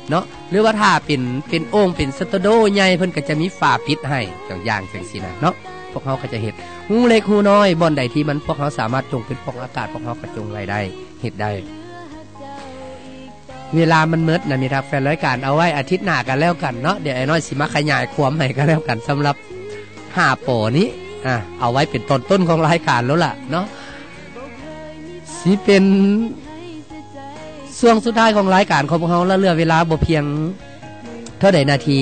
ເນາະ ຫຼືວ່າຖ້າເປັນ ເປັນໂອ່ງ ເປັນສະໂຕໂດໃຫຍ່ ເພິ່ນກໍຈະມີຝາປິດໃຫ້ ຕົວຢ່າງຈັ່ງຊີ້ນະເນາະ. ພວກເຮົາກໍຈະເຮັດ. ຮູ້ເລັກຮູ້ນ້ອຍ ບ່ອນໃດທີ່ມັນ ພວກເຮົາສາມາດຈົ່ງເປັນປ່ອງອາກາດ ພວກເຮົາກໍຈົ່ງໄວ້ໄດ້ ເຮັດໄດ້. ເວລາມັນໝົດນະ ມິດຮັກແຟນລາຍການ ເອົາໄວ້ອາທິດໜ້າກັນແລ້ວກັນເນາະ. ດຽວອ້າຍນ້ອຍຊິມາຂະຫຍາຍຄວາມໃຫ້ກັນແລ້ວກັນ ສຳລັບຫ້າປໍນີ້ ອາ ເອົາໄວ້ເປັນຕອນຕົ້ນຂອງລາຍການໂລດລະເນາະ. ຊິເປັນຊ່ວງສຸດທ້າຍຂອງລາຍການຂອງພວກເຮົາລະ ເຫຼືອເວລາບໍ່ພຽງເທົ່າໃດນາທີ.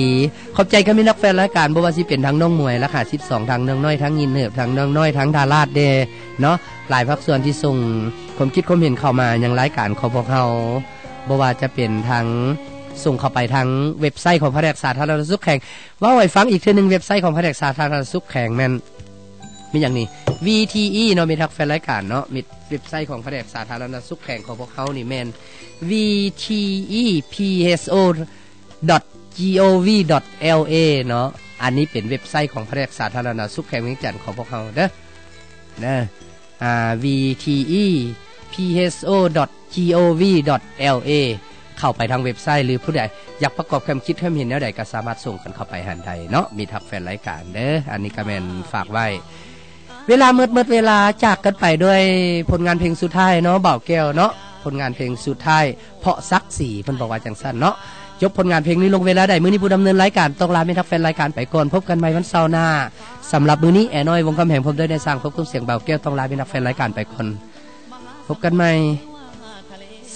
ຂອບໃຈກັບມິດຮັກແຟນລາຍການ ບໍ່ວ່າຊິເປັນທາງນ້ອງໝວຍ ລະຫາສິບສອງ ທາງນ້ອງນ້ອຍ ທາງຍິນເຫີບ ທາງນ້ອງນ້ອຍ ທາງທ່າລາດເດເນາະ. ຫຼາຍພາກສ່ວນທີ່ສົ່ງຄວາມຄິດຄວາມເຫັນເຂົ້າມາຍັງລາຍການຂອງພວກເຮົາ ບໍ່ວ່າຈະເປັນທາງ ສົ່ງເຂົ້າໄປທາງເວັບໄຊຂອງພະແນກສາທາລະນະສຸກແຂວງ. ເວົ້າໃຫ້ຟັງອີກເທື່ອໜຶ່ງ ເວັບໄຊຂອງພະແນກສາທາລະນະສຸກແຂວງແມ່ນ ມີຫຍັງນີ້ ວີທີອີ ເນາະ ມິດຮັກແຟນລາຍການເນາະ ມິດ ເວັບໄຊຂອງພະແນກສາທາລະນະສຸກແຂວງຂອງພວກເຮົານີ້ແມ່ນ ວີທີອີ ພີເອສໂອ ດອດ ຈີໂອວີ ດອດ ແອລເອ ເນາະ. ອັນນີ້ເປັນເວັບໄຊຂອງພະແນກສາທາລະນະສຸກແຂວງວຽງຈັນຂອງພວກເຮົາເດີ ເດີ ອາ ວີທີອີ ພີເອສໂອ ດອດ ຈີໂອວີ ດອດ ແອລເອ ເຂົ້າໄປທາງເວັບໄຊ ຫຼື ຜູ້ໃດຢາກປະກອບຄວາມຄິດຄວາມເຫັນແນວໃດ ກໍສາມາດສົ່ງກັນເຂົ້າໄປຫັ້ນໄດ້ເນາະ ມິດຮັກແຟນລາຍການເດີ. ອັນນີ້ກໍແມ່ນຝາກໄວ້. ເວລາໝົດ ໝົດເວລາ ຈາກກັນໄປດ້ວຍຜົນງານເພງສຸດທ້າຍເນາະ ບ່າວແກ້ວເນາະ ຜົນງານເພງສຸດທ້າຍ ເພາະສັກສີ ເພິ່ນບອກວ່າຈັ່ງຊັ້ນເນາະ. ຈົບຜົນງານເພງນີ້ລົງເວລາໃດ ມື້ນີ້ຜູ້ດຳເນີນລາຍການຕ້ອງລາມິດຮັກແຟນລາຍການໄປກ່ອນ. ພົບກັນໃໝ່ວັນເສົາໜ້າ. ສຳລັບມື້ນີ້ ແອນ້ອຍ ວົງຄຳແຫງ ພ້ອມດ້ວຍນາຍຊ່າງ ຄວບຄຸມສຽງ ບ່າວແກ້ວ ຕ້ອງລາມິດຮັກແຟນລາຍການໄປກ່ອນ. ພົບກັນໃໝ່.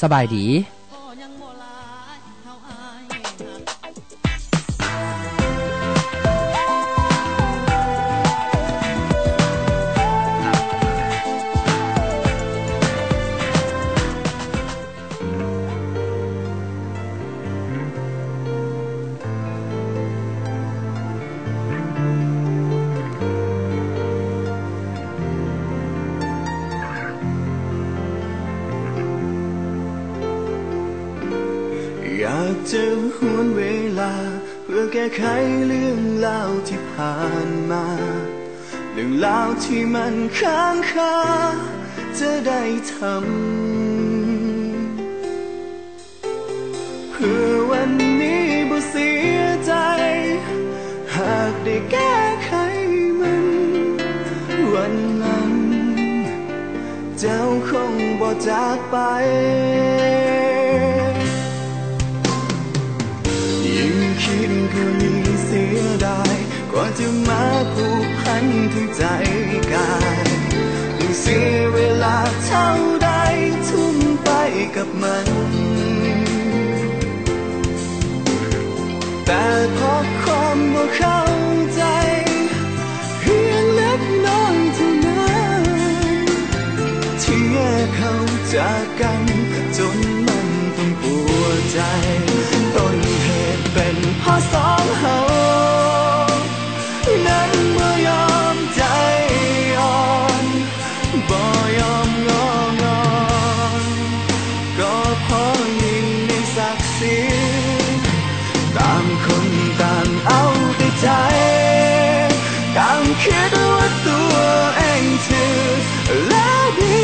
ສະບາຍດີ. ຢາກຈະຫວນເວລາ ເພື່ອແກ້ໄຂເລື່ອງລາວທີ່ຜ່ານມາ ເລື່ອງລາວທີ່ມັນຄ້າງຄາ ຈະໄດ້ທຳ ເພື່ອວັນນີ້ບໍ່ເສຍໃຈ ຫາກໄດ້ແກ້ໄຂມັນ ວັນນັ້ນເຈົ້າຄົງບໍ່ຈາກໄປ. ຍິ່ງຄິດກໍยิ่งเสียดาย กว่าจะมาผูกพันถึงใจกาย ต้องเสียเวลาเท่าใด ทุ่มไปกับมัน แต่เพราะความบ่เข้าใจ เพียงเล็กน้อยเท่านั้น ที่แยกเขาจากกัน จนมันต้องปวดใจ ต้นเหตุเป็นเพราะสองเฮา นั้นบ่ยอมใจอ่อน บ่ยอมงองอน ก็เพราะยิ่งมีศักดิ์ศรี ต่างคนต่างเอาแต่ใจ ต่างคิดว่าตัวเองถือและดี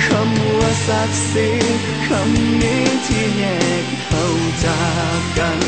คำว่าศักดิ์ศรี คำนี้ที่แยกเขาจากกัน